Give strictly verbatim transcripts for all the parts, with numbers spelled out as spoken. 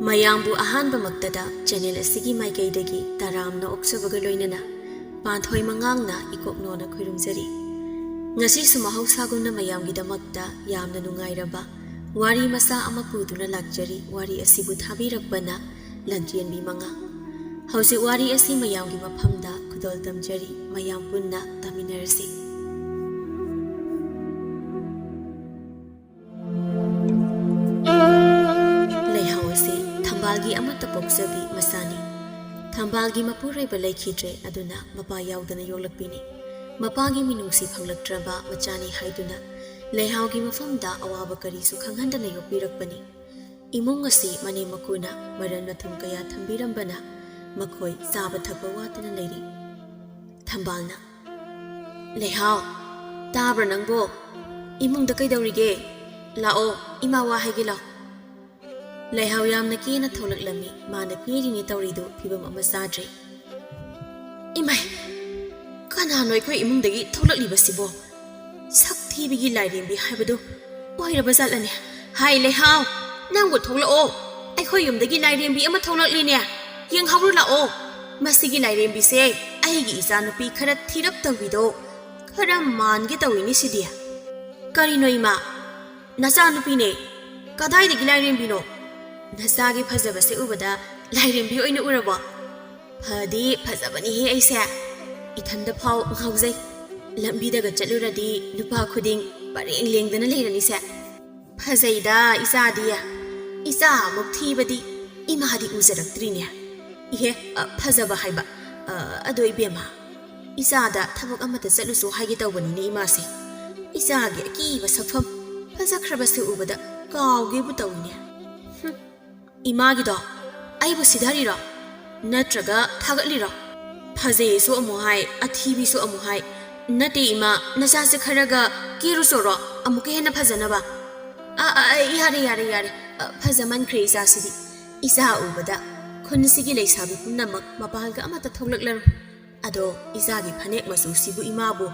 ꯃꯌꯥꯝꯕꯨ ꯑꯍꯥꯟꯕꯃꯛꯇꯗ ꯆꯦꯅꯦꯜ ꯑꯁꯤꯒꯤ ꯃꯥꯏꯀꯩꯗꯒꯤ ꯇꯔꯥꯝꯅ ꯑꯣꯛꯆꯕꯒ ꯂꯣꯏꯅꯅ ꯄꯥꯟꯊꯣꯏ ꯃꯉꯥꯡꯅ ꯏꯀꯣꯛꯅꯣꯅ ꯈꯨꯔꯨꯝꯖꯔꯤ꯫ ꯉꯁꯤꯁꯨ ꯃꯍꯧꯁꯥꯒꯨꯝꯅ ꯃꯌꯥꯝꯒꯤꯗꯃꯛꯇ ꯌꯥꯝꯅ ꯅꯨꯡꯉꯥꯏꯔꯕ ꯋꯥꯔꯤ ꯃꯆꯥ ꯑꯃ ꯄꯨꯗꯨꯅ ꯂꯥꯛꯆꯔꯤ꯫ ꯋꯥꯔꯤ ꯑꯁꯤꯕꯨ ꯊꯥꯕꯤꯔꯛꯄꯅ ꯂꯟꯆꯦꯟꯕꯤ ꯃꯉꯥꯡ꯫ ꯍꯧꯖꯤꯛ ꯋꯥꯔꯤ ꯑꯁꯤ ꯃꯌꯥꯝꯒꯤ ꯃꯐꯝꯗ ꯈꯨꯗꯣꯜ ꯇꯝꯖꯔꯤ꯫ ꯃꯌꯥꯝ ꯄꯨꯟꯅ ꯇꯥꯃꯤꯟꯅꯔꯁꯤ꯫ ꯂꯩꯍꯥꯎ ꯑꯁꯤ ꯊꯝꯕꯥꯜꯒꯤ ꯑꯃꯠꯇ ꯄꯣꯛꯆꯕꯤ ꯃꯆꯥꯅꯤ꯫ ꯊꯝꯕꯥꯜꯒꯤ ꯃꯄꯨꯔꯣꯏꯕ ꯂꯩꯈꯤꯗ꯭ꯔꯦ, ꯑꯗꯨꯅ ꯃꯄꯥ ꯌꯥꯎꯗꯅ ꯌꯣꯛꯂꯛꯄꯤꯅꯤ꯫ ꯃꯄꯥꯒꯤ ꯃꯤꯅꯨꯡꯁꯤ ꯐꯪꯂꯛꯇ꯭ꯔꯕ ꯃꯆꯥꯅꯤ ꯍꯥꯏꯗꯨꯅ ꯂꯩꯍꯥꯎꯒꯤ ꯃꯐꯝꯗ ꯑꯋꯥꯕ ꯀꯔꯤꯁꯨ ꯈꯪꯍꯟꯗꯅ ꯌꯣꯛꯄꯤꯔꯛꯄꯅꯤ꯫ ꯏꯃꯨꯡ ꯑꯁꯤ ꯃꯅꯦꯝ ꯃꯀꯨꯅ ꯃꯔꯟ ꯃꯊꯨꯝ ꯀꯌꯥ ꯊꯝꯕꯤꯔꯝꯕꯅ ꯃꯈꯣꯏ ꯆꯥꯕ ꯊꯛꯄ ꯋꯥꯠꯇꯅ ꯂꯩꯔꯤ꯫ ꯊꯝꯕꯥꯜꯅ, "ꯂꯩꯍꯥꯎ, ꯇꯥꯕ꯭ꯔꯥ ꯅꯪꯕꯣ? ꯏꯃꯨꯡꯗ ꯀꯩꯗꯧꯔꯤꯒꯦ? ꯂꯥꯛꯑꯣ, ꯏꯃꯥ ꯋꯥ ꯍꯥꯏꯒꯦ ꯂꯥꯎ꯫" ꯂꯩꯍꯥꯎ ꯌꯥꯝꯅ ꯀꯦꯅ ꯊꯣꯛꯂꯛꯂꯝꯃꯤ꯫ ꯃꯥꯅ ꯀꯦꯔꯤꯅꯤ ꯇꯧꯔꯤꯗꯨ ꯐꯤꯕꯝ ꯑꯃ ꯆꯥꯗ꯭ꯔꯦ꯫ "ꯏꯃꯥꯏ, ꯀꯅꯥꯅꯣ ꯑꯩꯈꯣꯏ ꯏꯃꯨꯡꯗꯒꯤ ꯊꯣꯛꯂꯛꯂꯤꯕꯁꯤꯕꯣ? ꯁꯛ ꯊꯤꯕꯤꯒꯤ ꯂꯥꯏꯔꯦꯝꯕꯤ ꯍꯥꯏꯕꯗꯨ ꯑꯣꯏꯔꯕ ꯖꯥꯠꯂꯅꯦ? ꯍꯥꯏ ꯂꯩꯍꯥꯎ, ꯅꯪꯕꯨ ꯊꯣꯛꯂꯛꯑꯣ꯫ ꯑꯩꯈꯣꯏ ꯌꯨꯝꯗꯒꯤ ꯂꯥꯏꯔꯦꯝꯕꯤ ꯑꯃ ꯊꯣꯛꯂꯛꯂꯤꯅꯦ꯫ ꯌꯦꯡꯍꯧꯔꯨ ꯂꯥꯛꯑꯣ꯫ ꯃꯁꯤꯒꯤ ꯂꯥꯏꯔꯦꯝꯕꯤꯁꯦ ꯑꯩꯒꯤ ꯏꯆꯥꯅꯨꯄꯤ ꯈꯔ ꯊꯤꯔꯞ ꯇꯧꯕꯤꯗꯣ ꯈꯔ ꯃꯥꯟꯒꯦ ꯇꯧꯏꯅꯦ ꯁꯤꯗꯤ꯫" "ꯀꯔꯤꯅꯣ ꯏꯃꯥ? ꯅꯆꯥꯅꯨꯄꯤꯅꯦ꯫ ꯀꯗꯥꯏꯗꯒꯤ ꯂꯥꯏꯔꯦꯝꯕꯤꯅꯣ? ꯅꯆꯥꯒꯤ ꯐꯖꯕꯁꯦ ꯎꯕꯗ ꯂꯥꯏꯔꯦꯝꯕꯤ ꯑꯣꯏꯅ ꯎꯔꯕꯣ?" "ꯐꯗꯤ ꯐꯖꯕꯅꯤꯍꯦ ꯑꯩꯁꯦ꯫ ꯏꯊꯟꯗ ꯐꯥꯎ ꯉꯥꯎꯖꯩ꯫ ꯂꯝꯕꯤꯗꯒ ꯆꯠꯂꯨꯔꯗꯤ ꯅꯨꯄꯥ ꯈꯨꯗꯤꯡ ꯄꯔꯦꯡ ꯂꯦꯡꯗꯅ ꯂꯩꯔꯅꯤꯁꯦ꯫" "ꯐꯖꯩꯗ ꯏꯆꯥꯗꯤ꯫ ꯏꯆꯥꯃꯨꯛ ꯊꯤꯕꯗꯤ ꯏꯃꯥꯗꯤ ꯎꯖꯔꯛꯇ꯭ꯔꯤꯅꯦ꯫" "ꯏꯍꯦ, ꯑ, ꯐꯖꯕ ꯍꯥꯏꯕ꯫ ꯑ, ꯑꯗꯣ ꯏꯕꯦꯝꯃ, ꯏꯆꯥꯗ ꯊꯕꯛ ꯑꯃꯇ ꯆꯠꯂꯨꯁꯨ ꯍꯥꯏꯒꯦ ꯇꯧꯕꯅꯤꯅꯦ ꯏꯃꯥꯁꯦ꯫ ꯏꯆꯥꯒꯤ ꯑꯀꯤꯕ ꯁꯛꯐꯝ ꯐꯖꯈ꯭ꯔꯕꯁꯦ ꯎꯕꯗ ꯀꯥꯎꯒꯦꯕꯨ ꯇꯧꯏꯅꯦ꯫" "ꯍꯨꯝ, ꯏꯃꯥꯒꯤꯗꯣ ꯑꯩꯕꯨ ꯁꯤꯙꯔꯤꯔꯣ? ꯅꯠꯇ꯭ꯔꯒ ꯊꯥꯒꯠꯂꯤꯔꯣ? ꯐꯖꯩꯁꯨ ꯑꯃꯨꯛ ꯍꯥꯏ, ꯑꯊꯤꯕꯤꯁꯨ ꯑꯃꯨꯛ ꯍꯥꯏ꯫ ꯅꯠꯇꯦ ꯏꯃꯥ, ꯅꯆꯥꯁꯦ ꯈꯔꯒ ꯀꯦꯔꯨꯆꯣꯔꯣ, ꯑꯃꯨꯛꯀ ꯍꯦꯟꯅ ꯐꯖꯅꯕ꯫" "ꯑ, ꯑ, ꯑ, ꯌꯥꯔꯦ, ꯌꯥꯔꯦ, ꯌꯥꯔꯦ꯫ ꯑ, ꯐꯖꯃꯟꯈ꯭ꯔꯦ ꯏꯆꯥꯁꯤꯗꯤ꯫ ꯏꯆꯥ ꯎꯕꯗ ꯈꯨꯟꯁꯤꯒꯤ ꯂꯩꯁꯥꯕꯤ ꯄꯨꯝꯅꯃꯛ ꯃꯄꯥꯜꯒ ꯑꯃꯠꯇ ꯊꯣꯛꯂꯛꯂꯔꯣꯏ꯫ ꯑꯗꯣ ꯏꯆꯥꯒꯤ ꯐꯅꯦꯛ ꯃꯆꯨꯁꯤꯕꯨ ꯏꯃꯥꯕꯨ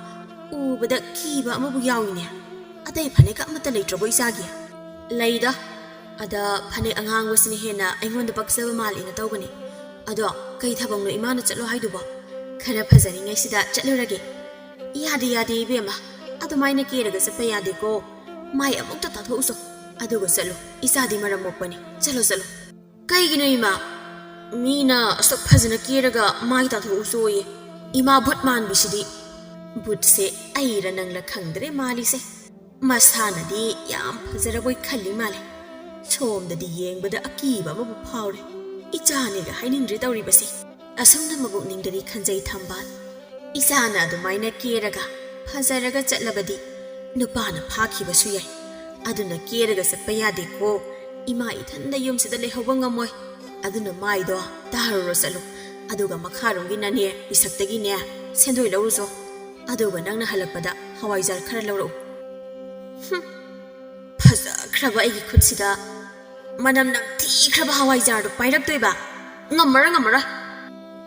ꯎꯕꯗ ꯀꯤꯕ ꯑꯃꯕꯨ ꯌꯥꯎꯏꯅꯦ꯫ ꯑꯇꯩ ꯐꯅꯦꯛꯀ ꯑꯃꯠꯇ ꯂꯩꯇ꯭ꯔꯕꯣ ꯏꯆꯥꯒꯤ?" "ꯂꯩꯗ, ꯑꯗ ꯐꯅꯦꯛ ꯑꯉꯥꯡꯕꯁꯤꯅ ꯍꯦꯟꯅ ꯑꯩꯉꯣꯟꯗ ꯄꯛꯆꯕ ꯃꯥꯜꯂꯤꯅ ꯇꯧꯕꯅꯤ꯫ ꯑꯗꯣ ꯀꯩ ꯊꯕꯛꯅꯣ ꯏꯃꯥꯅ ꯆꯠꯂꯣ ꯍꯥꯏꯗꯨꯕꯣ? ꯈꯔ ꯐꯖꯅꯤꯡꯉꯩꯁꯤꯗ ꯆꯠꯂꯨꯔꯒꯦ꯫ ꯌꯥꯗꯦ, ꯌꯥꯗꯦ ꯏꯕꯦꯝꯃ, ꯑꯗꯨꯃꯥꯏꯅ ꯀꯦꯔꯒ ꯆꯠꯄ ꯌꯥꯗꯦꯀꯣ꯫ ꯃꯥꯏ ꯑꯃꯨꯛꯇ ꯇꯥꯊꯣꯛꯎꯁꯣ, ꯑꯗꯨꯒ ꯆꯠꯂꯨ꯫ ꯏꯆꯥꯗꯤ ꯃꯔꯝ ꯃꯣꯛꯄꯅꯤ꯫ ꯆꯠꯂꯣ, ꯆꯠꯂꯣ꯫ ꯀꯩꯒꯤꯅꯣ ꯏꯃꯥ? ꯃꯤꯅ ꯑꯁꯨꯛ ꯐꯖꯅ ꯀꯦꯔꯒ ꯃꯥꯏ ꯇꯥꯊꯣꯛꯎꯁꯣꯌꯦ꯫ ꯏꯃꯥ ꯚꯨꯠ ꯃꯥꯟꯕꯤꯁꯤꯗꯤ꯫ ꯚꯨꯠꯁꯦ ꯑꯩꯔ ꯅꯪꯂ ꯈꯪꯗ꯭ꯔꯦ ꯃꯥꯜꯂꯤꯁꯦ꯫ ꯃꯁꯥꯅꯗꯤ ꯌꯥꯝ ꯐꯖꯔꯕꯣꯏ ꯈꯜꯂꯤ ꯃꯥꯜꯂꯦ꯫ ꯁꯣꯝꯗꯗꯤ ꯌꯦꯡꯕꯗ ꯑꯀꯤꯕ ꯑꯃꯕꯨ ꯐꯥꯎꯔꯦ꯫ ꯏꯆꯥꯅꯦꯒ ꯍꯥꯏꯅꯤꯡꯗ꯭ꯔꯦ ꯇꯧꯔꯤꯕꯁꯦ꯫ ꯑꯁꯨꯝꯅ ꯃꯕꯨꯛꯅꯤꯡꯗꯗꯤ ꯈꯟꯖꯩ ꯊꯝꯕꯥꯜ꯫ ꯏꯆꯥꯅ ꯑꯗꯨꯃꯥꯏꯅ ꯀꯦꯔꯒ, ꯐꯖꯔꯒ ꯆꯠꯂꯕꯗꯤ ꯅꯨꯄꯥꯅ ꯐꯥꯈꯤꯕꯁꯨ ꯌꯥꯏ꯫ ꯑꯗꯨꯅ ꯀꯦꯔꯒ ꯆꯠꯄ ꯌꯥꯗꯦꯀꯣ꯫ ꯏꯃꯥ ꯏꯊꯟꯗ ꯌꯨꯝꯁꯤꯗ ꯂꯩꯍꯧꯕ ꯉꯝꯃꯣꯏ꯫ ꯑꯗꯨꯅ ꯃꯥꯏꯗꯣ ꯇꯥꯔꯨꯔꯣ ꯆꯠꯂꯨ꯫ ꯑꯗꯨꯒ ꯃꯈꯥꯔꯣꯝꯒꯤ ꯅꯅꯦ ꯄꯤꯁꯛꯇꯒꯤꯅꯦ ꯁꯦꯟꯗꯣꯏ ꯂꯧꯔꯨꯆꯣ꯫ ꯑꯗꯨꯒ ꯅꯪꯅ ꯍꯜꯂꯛꯄꯗ ꯍꯋꯥꯏꯖꯥꯔ ꯈꯔ ꯂꯧꯔꯛꯎ꯫ ꯍꯨꯝ, ꯐꯖꯈ꯭ꯔꯕ ꯑꯩꯒꯤ ꯈꯨꯠꯁꯤꯗ ꯃꯅꯝ ꯅꯝꯊꯤꯈ꯭ꯔꯕ ꯍꯋꯥꯏꯖꯥꯔꯗꯨ ꯄꯥꯏꯔꯛꯇꯣꯏꯕ? ꯉꯝꯃꯔꯣꯏ, ꯉꯝꯃꯔꯣꯏ꯫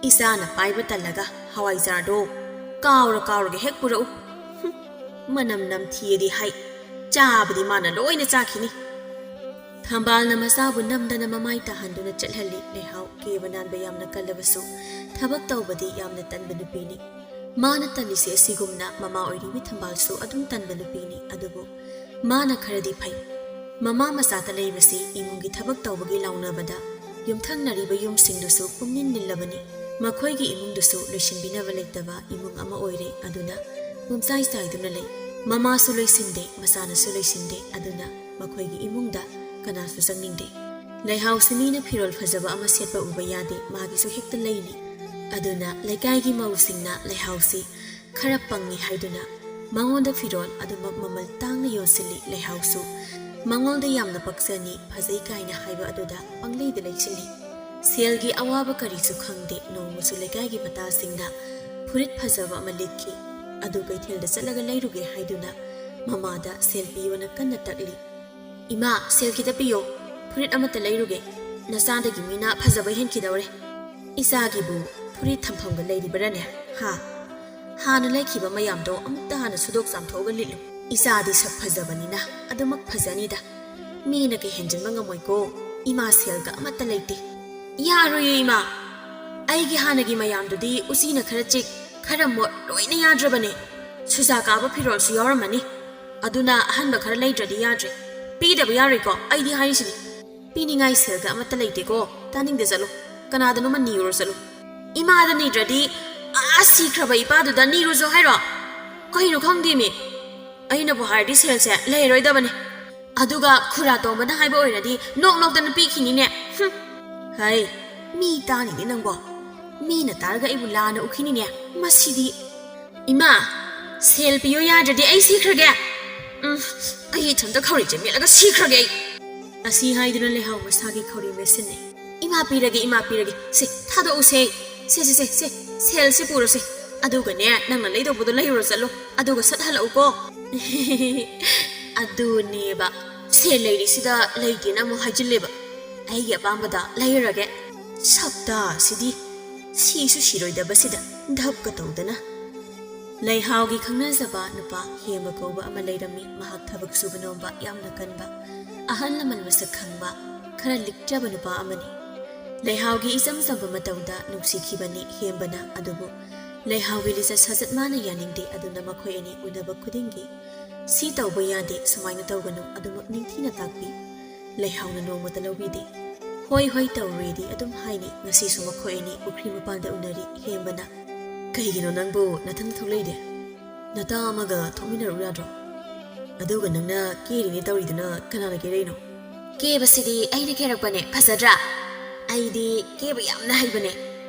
ꯏꯆꯥꯅ ꯄꯥꯏꯕ ꯇꯜꯂꯒ ꯍꯋꯥꯏꯖꯥꯔꯗꯣ ꯀꯥꯎꯔ ꯀꯥꯎꯔꯒ ꯍꯦꯛ ꯄꯨꯔꯛꯎ꯫ ꯍꯨꯝ, ꯃꯅꯝ ꯅꯝꯊꯤꯌꯦꯗꯤ ꯍꯥꯏ, ꯆꯥꯕꯗꯤ ꯃꯥꯅ ꯂꯣꯏꯅ ꯆꯥꯈꯤꯅꯤ꯫ ꯊꯝꯕꯥꯜꯅ ꯃꯆꯥꯕꯨ ꯅꯝꯗꯅ ꯃꯃꯥꯏ ꯇꯥꯍꯟꯗꯨꯅ ꯆꯠꯍꯜꯂꯤ꯫ ꯂꯩꯍꯥꯎ ꯀꯦꯕ ꯅꯥꯟꯕ ꯌꯥꯝꯅ ꯀꯜꯂꯕꯁꯨ ꯊꯕꯛ ꯇꯧꯕꯗꯤ ꯌꯥꯝꯅ ꯇꯟꯕ ꯅꯨꯄꯤꯅꯤ꯫ ꯃꯥꯅ ꯇꯜꯂꯤꯁꯦ ꯑꯁꯤꯒꯨꯝꯅ ꯃꯃꯥ ꯑꯣꯏꯔꯤꯕꯤ ꯊꯝꯕꯥꯜꯁꯨ ꯑꯗꯨꯝ ꯇꯟꯕ ꯅꯨꯄꯤꯅꯤ꯫ ꯑꯗꯨꯕꯨ ꯃꯥꯅ ꯈꯔꯗꯤ ꯐꯩ꯫ ꯃꯃꯥ ꯃꯆꯥꯇ ꯂꯩꯕꯁꯤ ꯏꯃꯨꯡꯒꯤ ꯊꯕꯛ ꯇꯧꯕꯒꯤ ꯂꯥꯎꯅꯕꯗ ꯌꯨꯝꯊꯪꯅꯔꯤꯕ ꯌꯨꯝꯁꯤꯡꯗꯨꯁꯨ ꯄꯨꯝꯅꯤꯟ ꯅꯤꯜꯂꯕꯅꯤ꯫ ꯃꯈꯣꯏꯒꯤ ꯏꯃꯨꯡꯗꯨꯁꯨ ꯂꯣꯏꯁꯤꯟꯕꯤꯅꯕ ꯂꯩꯇꯕ ꯏꯃꯨꯡ ꯑꯃ ꯑꯣꯏꯔꯦ꯫ ꯑꯗꯨꯅ ꯄꯨꯝꯆꯥꯏ ꯆꯥꯏꯗꯨꯅ ꯂꯩ꯫ ꯃꯃꯥꯁꯨ ꯂꯣꯏꯁꯤꯟꯗꯦ, ꯃꯆꯥꯅꯁꯨ ꯂꯣꯏꯁꯤꯟꯗꯦ꯫ ꯑꯗꯨꯅ ꯃꯈꯣꯏꯒꯤ ꯏꯃꯨꯡꯗ ꯀꯅꯥꯁꯨ ꯆꯪꯅꯤꯡꯗꯦ꯫ ꯂꯩꯍꯥꯎꯁꯤ ꯃꯤꯅ ꯐꯤꯔꯣꯜ ꯐꯖꯕ ꯑꯃ ꯁꯦꯠꯄ ꯎꯕ ꯌꯥꯗꯦ, ꯃꯥꯒꯤꯁꯨ ꯍꯦꯛꯇ ꯂꯩꯅꯤ꯫ ꯑꯗꯨꯅ ꯂꯩꯀꯥꯏꯒꯤ ꯃꯧꯁꯤꯡꯅ ꯂꯩꯍꯥꯎꯁꯤ ꯈꯔ ꯄꯪꯉꯤ ꯍꯥꯏꯗꯨꯅ ꯃꯉꯣꯟꯗ ꯐꯤꯔꯣꯜ ꯑꯗꯨꯃꯛ ꯃꯃꯜ ꯇꯥꯡꯅ ꯌꯣꯟꯁꯤꯜꯂꯤ꯫ ꯂꯩꯍꯥꯎꯁꯨ ꯃꯉꯣꯟꯗ ꯌꯥꯝꯅ ꯄꯛꯆꯅꯤ, ꯐꯖꯩ ꯀꯥꯏꯅ ꯍꯥꯏꯕ ꯑꯗꯨꯗ ꯄꯪꯂꯩꯗ ꯂꯩꯁꯤꯜꯂꯤ꯫ ꯁꯦꯜꯒꯤ ꯑꯋꯥꯕ ꯀꯔꯤꯁꯨ ꯈꯪꯗꯦ꯫ ꯅꯣꯡꯃꯁꯨ ꯂꯩꯀꯥꯏꯒꯤ ꯃꯇꯥꯁꯤꯡꯅ ꯐꯨꯔꯤꯠ ꯐꯖꯕ ꯑꯃ ꯂꯤꯠꯈꯤ꯫ ꯑꯗꯨ ꯀꯩꯊꯦꯜꯗ ꯆꯠꯂꯒ ꯂꯩꯔꯨꯒꯦ ꯍꯥꯏꯗꯨꯅ ꯃꯃꯥꯗ ꯁꯦꯜ ꯄꯤꯌꯣꯅ ꯀꯟꯅ ꯇꯛꯂꯤ꯫ "ꯏꯃꯥ, ꯁꯦꯜ ꯈꯤꯇ ꯄꯤꯌꯣ, ꯐꯨꯔꯤꯠ ꯑꯃꯠꯇ ꯂꯩꯔꯨꯒꯦ꯫ ꯅꯆꯥꯗꯒꯤ ꯃꯤꯅ ꯐꯖꯕ ꯍꯦꯟꯈꯤꯗꯧꯔꯦ꯫ ꯏꯆꯥꯒꯤꯕꯨ ꯐꯨꯔꯤꯠ ꯊꯝꯐꯝꯒ ꯂꯩꯔꯤꯕꯔꯅꯦ? ꯍꯥ? ꯍꯥꯟꯅ ꯂꯩꯈꯤꯕ ꯃꯌꯥꯝꯗꯣ ꯑꯃꯨꯛꯇ ꯍꯥꯟꯅ ꯁꯨꯗꯣꯛ ꯆꯥꯝꯊꯣꯛꯑꯒ ꯂꯤꯠꯂꯨ꯫ ꯏꯆꯥꯗꯤ ꯁꯛ ꯐꯖꯕꯅꯤꯅ ꯑꯗꯨꯃꯛ ꯐꯖꯅꯤꯗ꯫ ꯃꯤꯅ ꯀꯩ ꯍꯦꯟꯖꯤꯟꯕ ꯉꯝꯃꯣꯏꯀꯣ꯫ ꯏꯃꯥ ꯁꯦꯜꯒ ꯑꯃꯠꯇ ꯂꯩꯇꯦ꯫ ꯌꯥꯔꯣꯏꯌꯦ ꯏꯃꯥ꯫ ꯑꯩꯒꯤ ꯍꯥꯟꯅꯒꯤ ꯃꯌꯥꯝꯗꯨꯗꯤ ꯎꯆꯤꯅ ꯈꯔ ꯆꯤꯛ, ꯈꯔ ꯃꯣꯠ, ꯂꯣꯏꯅ ꯌꯥꯗ꯭ꯔꯕꯅꯦ꯫ ꯁꯨꯖꯥ ꯀꯥꯕ ꯐꯤꯔꯣꯜꯁꯨ ꯌꯥꯎꯔꯝꯃꯅꯤ꯫ ꯑꯗꯨꯅ ꯑꯍꯟꯕ ꯈꯔ ꯂꯩꯗ꯭ꯔꯗꯤ ꯌꯥꯗ꯭ꯔꯦ꯫ ꯄꯤꯗꯕ ꯌꯥꯔꯣꯏꯀꯣ, ꯑꯩꯗꯤ ꯍꯥꯏꯔꯤꯁꯤꯅꯤ꯫ ꯄꯤꯅꯤꯡꯉꯥꯏ ꯁꯦꯜꯒ ꯑꯃꯠꯇ ꯂꯩꯇꯦꯀꯣ꯫ ꯇꯥꯅꯤꯡꯗꯦ, ꯆꯠꯂꯣ꯫ ꯀꯅꯥꯗꯅꯣꯃ ꯅꯤꯔꯨꯔꯣ ꯆꯠꯂꯨ꯫ ꯏꯃꯥꯗ ꯅꯤꯗ꯭ꯔꯗꯤ ꯑꯥ ꯁꯤꯈ꯭ꯔꯕ ꯏꯄꯥꯗꯨꯗ ꯅꯤꯔꯨꯁꯣ ꯍꯥꯏꯔꯣ? ꯀꯩꯅꯣ ꯈꯪꯗꯦꯃꯤ꯫ ꯑꯩꯅꯕꯨ ꯍꯥꯏꯔꯗꯤ ꯁꯦꯜꯁꯦ ꯂꯩꯔꯣꯏꯗꯕꯅꯦ꯫ ꯑꯗꯨꯒ ꯈꯨꯔꯥ ꯇꯣꯝꯕꯅ ꯍꯥꯏꯕ ꯑꯣꯏꯔꯗꯤ ꯅꯣꯛ ꯅꯣꯛꯇꯅ ꯄꯤꯈꯤꯅꯤꯅꯦ꯫ ꯍꯨꯝ꯫ ꯍꯩ, ꯃꯤ ꯇꯥꯅꯤꯅꯦ ꯅꯪꯕꯣ꯫ ꯃꯤꯅ ꯇꯥꯔꯒ ꯑꯩꯕꯨ ꯂꯥꯟꯅ ꯎꯈꯤꯅꯤꯅꯦ꯫ ꯃꯁꯤꯗꯤ꯫ ꯏꯃꯥ, ꯁꯦꯜ ꯄꯤꯌꯨ ꯌꯥꯗ꯭ꯔꯗꯤ ꯑꯩ ꯁꯤꯈ꯭ꯔꯒꯦ꯫ ꯎꯝ, ꯑꯩ ꯏꯊꯟꯇ ꯈꯧꯔꯤ ꯆꯦꯃꯦꯠꯂꯒ ꯁꯤꯈ꯭ꯔꯒꯦ ꯑꯩ꯫ ꯑꯁꯤ ꯍꯥꯏꯗꯨꯅ ꯂꯩꯍꯥꯎ ꯃꯁꯥꯒꯤ ꯈꯧꯔꯤ ꯃꯦꯠꯁꯤꯟꯅꯩ꯫ "ꯏꯃꯥ ꯄꯤꯔꯒꯦ, ꯏꯃꯥ ꯄꯤꯔꯒꯦ꯫ ꯁꯦ, ꯊꯥꯗꯣꯛꯎꯁꯦ꯫ ꯁꯦ, ꯁꯦ, ꯁꯦ, ꯁꯦ, ꯁꯦꯜꯁꯦ ꯄꯨꯔꯣꯁꯦ꯫ ꯑꯗꯨꯒꯅꯦ, ꯅꯪꯅ ꯂꯩꯗꯧꯕꯗꯣ ꯂꯩꯔꯨꯔꯣ ꯆꯠꯂꯣ꯫ ꯑꯗꯨꯒ ꯁꯠ ꯍꯜꯂꯛꯎꯀꯣ꯫" ꯑꯗꯨꯅꯦꯕ꯫ ꯁꯦꯜ ꯂꯩꯔꯤꯁꯤꯗ ꯂꯩꯇꯦꯅ ꯑꯃꯨꯛ ꯍꯥꯏꯖꯤꯜꯂꯦꯕ꯫ ꯑꯩꯒꯤ ꯑꯄꯥꯝꯕꯗ ꯂꯩꯔꯒꯦ꯫ ꯁꯞꯇꯥꯁꯤꯗꯤ꯫ ꯁꯤꯁꯨ ꯁꯤꯔꯣꯏꯗꯕꯁꯤꯗ ꯙꯞꯀ ꯇꯧꯗꯅ꯫ ꯂꯩꯍꯥꯎꯒꯤ ꯈꯪꯅꯖꯕ ꯅꯨꯄꯥ ꯍꯦꯝꯕ ꯀꯧꯕ ꯑꯃ ꯂꯩꯔꯝꯃꯤ꯫ ꯃꯍꯥꯛ ꯊꯕꯛ ꯁꯨꯕ ꯅꯣꯝꯕ, ꯌꯥꯝꯅ ꯀꯟꯕ, ꯑꯍꯜ ꯂꯃꯟ ꯃꯁꯛ ꯈꯪꯕ, ꯈꯔ ꯂꯤꯛꯆꯕ ꯅꯨꯄꯥ ꯑꯃꯅꯤ꯫ ꯂꯩꯍꯥꯎꯒꯤ ꯏꯆꯝ ꯆꯝꯕ ꯃꯇꯧꯗ ꯅꯨꯡꯁꯤꯈꯤꯕꯅꯤ ꯍꯦꯝꯕꯅ꯫ ꯑꯗꯨꯕꯨ ꯂꯩꯍꯥꯎꯒꯤ ꯂꯤꯆꯠ ꯁꯥꯖꯠ ꯃꯥꯅ ꯌꯥꯅꯤꯡꯗꯦ꯫ ꯑꯗꯨꯅ ꯃꯈꯣꯏ ꯑꯅꯤ ꯎꯅꯕ ꯈꯨꯗꯤꯡꯒꯤ, "ꯁꯤ ꯇꯧꯕ ꯌꯥꯗꯦ, ꯁꯨꯃꯥꯏꯅ ꯇꯧꯒꯅꯨ", ꯑꯗꯨꯃꯛ ꯅꯤꯡꯊꯤꯅ ꯇꯥꯛꯄꯤ꯫ ꯂꯩꯍꯥꯎꯅ ꯅꯣꯡꯃꯇ ꯂꯧꯕꯤꯗꯦ꯫ "ꯍꯣꯏ, ꯍꯣꯏ, ꯇꯧꯔꯦꯗꯤ" ꯑꯗꯨꯝ ꯍꯥꯏꯅꯤ꯫ ꯉꯁꯤꯁꯨ ꯃꯈꯣꯏ ꯑꯅꯤ ꯄꯨꯈ꯭ꯔꯤ ꯃꯄꯥꯟꯗ ꯎꯅꯔꯤ꯫ ꯍꯦꯝꯕꯅ, "ꯀꯩꯒꯤꯅꯣ ꯅꯪꯕꯨ ꯅꯊꯟ ꯊꯣꯛꯂꯛꯏꯗꯤ? ꯅꯇꯥ ꯑꯃꯒ ꯊꯣꯛꯃꯤꯟꯅꯔꯨ ꯌꯥꯗ꯭ꯔꯣ? ꯑꯗꯨꯒ ꯅꯪꯅ ꯀꯦꯔꯤꯅꯦ ꯇꯧꯔꯤꯗꯨꯅ ꯀꯅꯥꯅ ꯀꯦꯔꯛꯏꯅꯣ?" "ꯀꯦꯕꯁꯤꯗꯤ ꯑꯩꯅ ꯀꯦꯔꯛꯄꯅꯦ, ꯐꯖꯗ꯭ꯔꯥ? ꯑꯩꯗꯤ ꯀꯦꯕ ꯌꯥꯝꯅ ꯍꯩꯕꯅꯦ꯫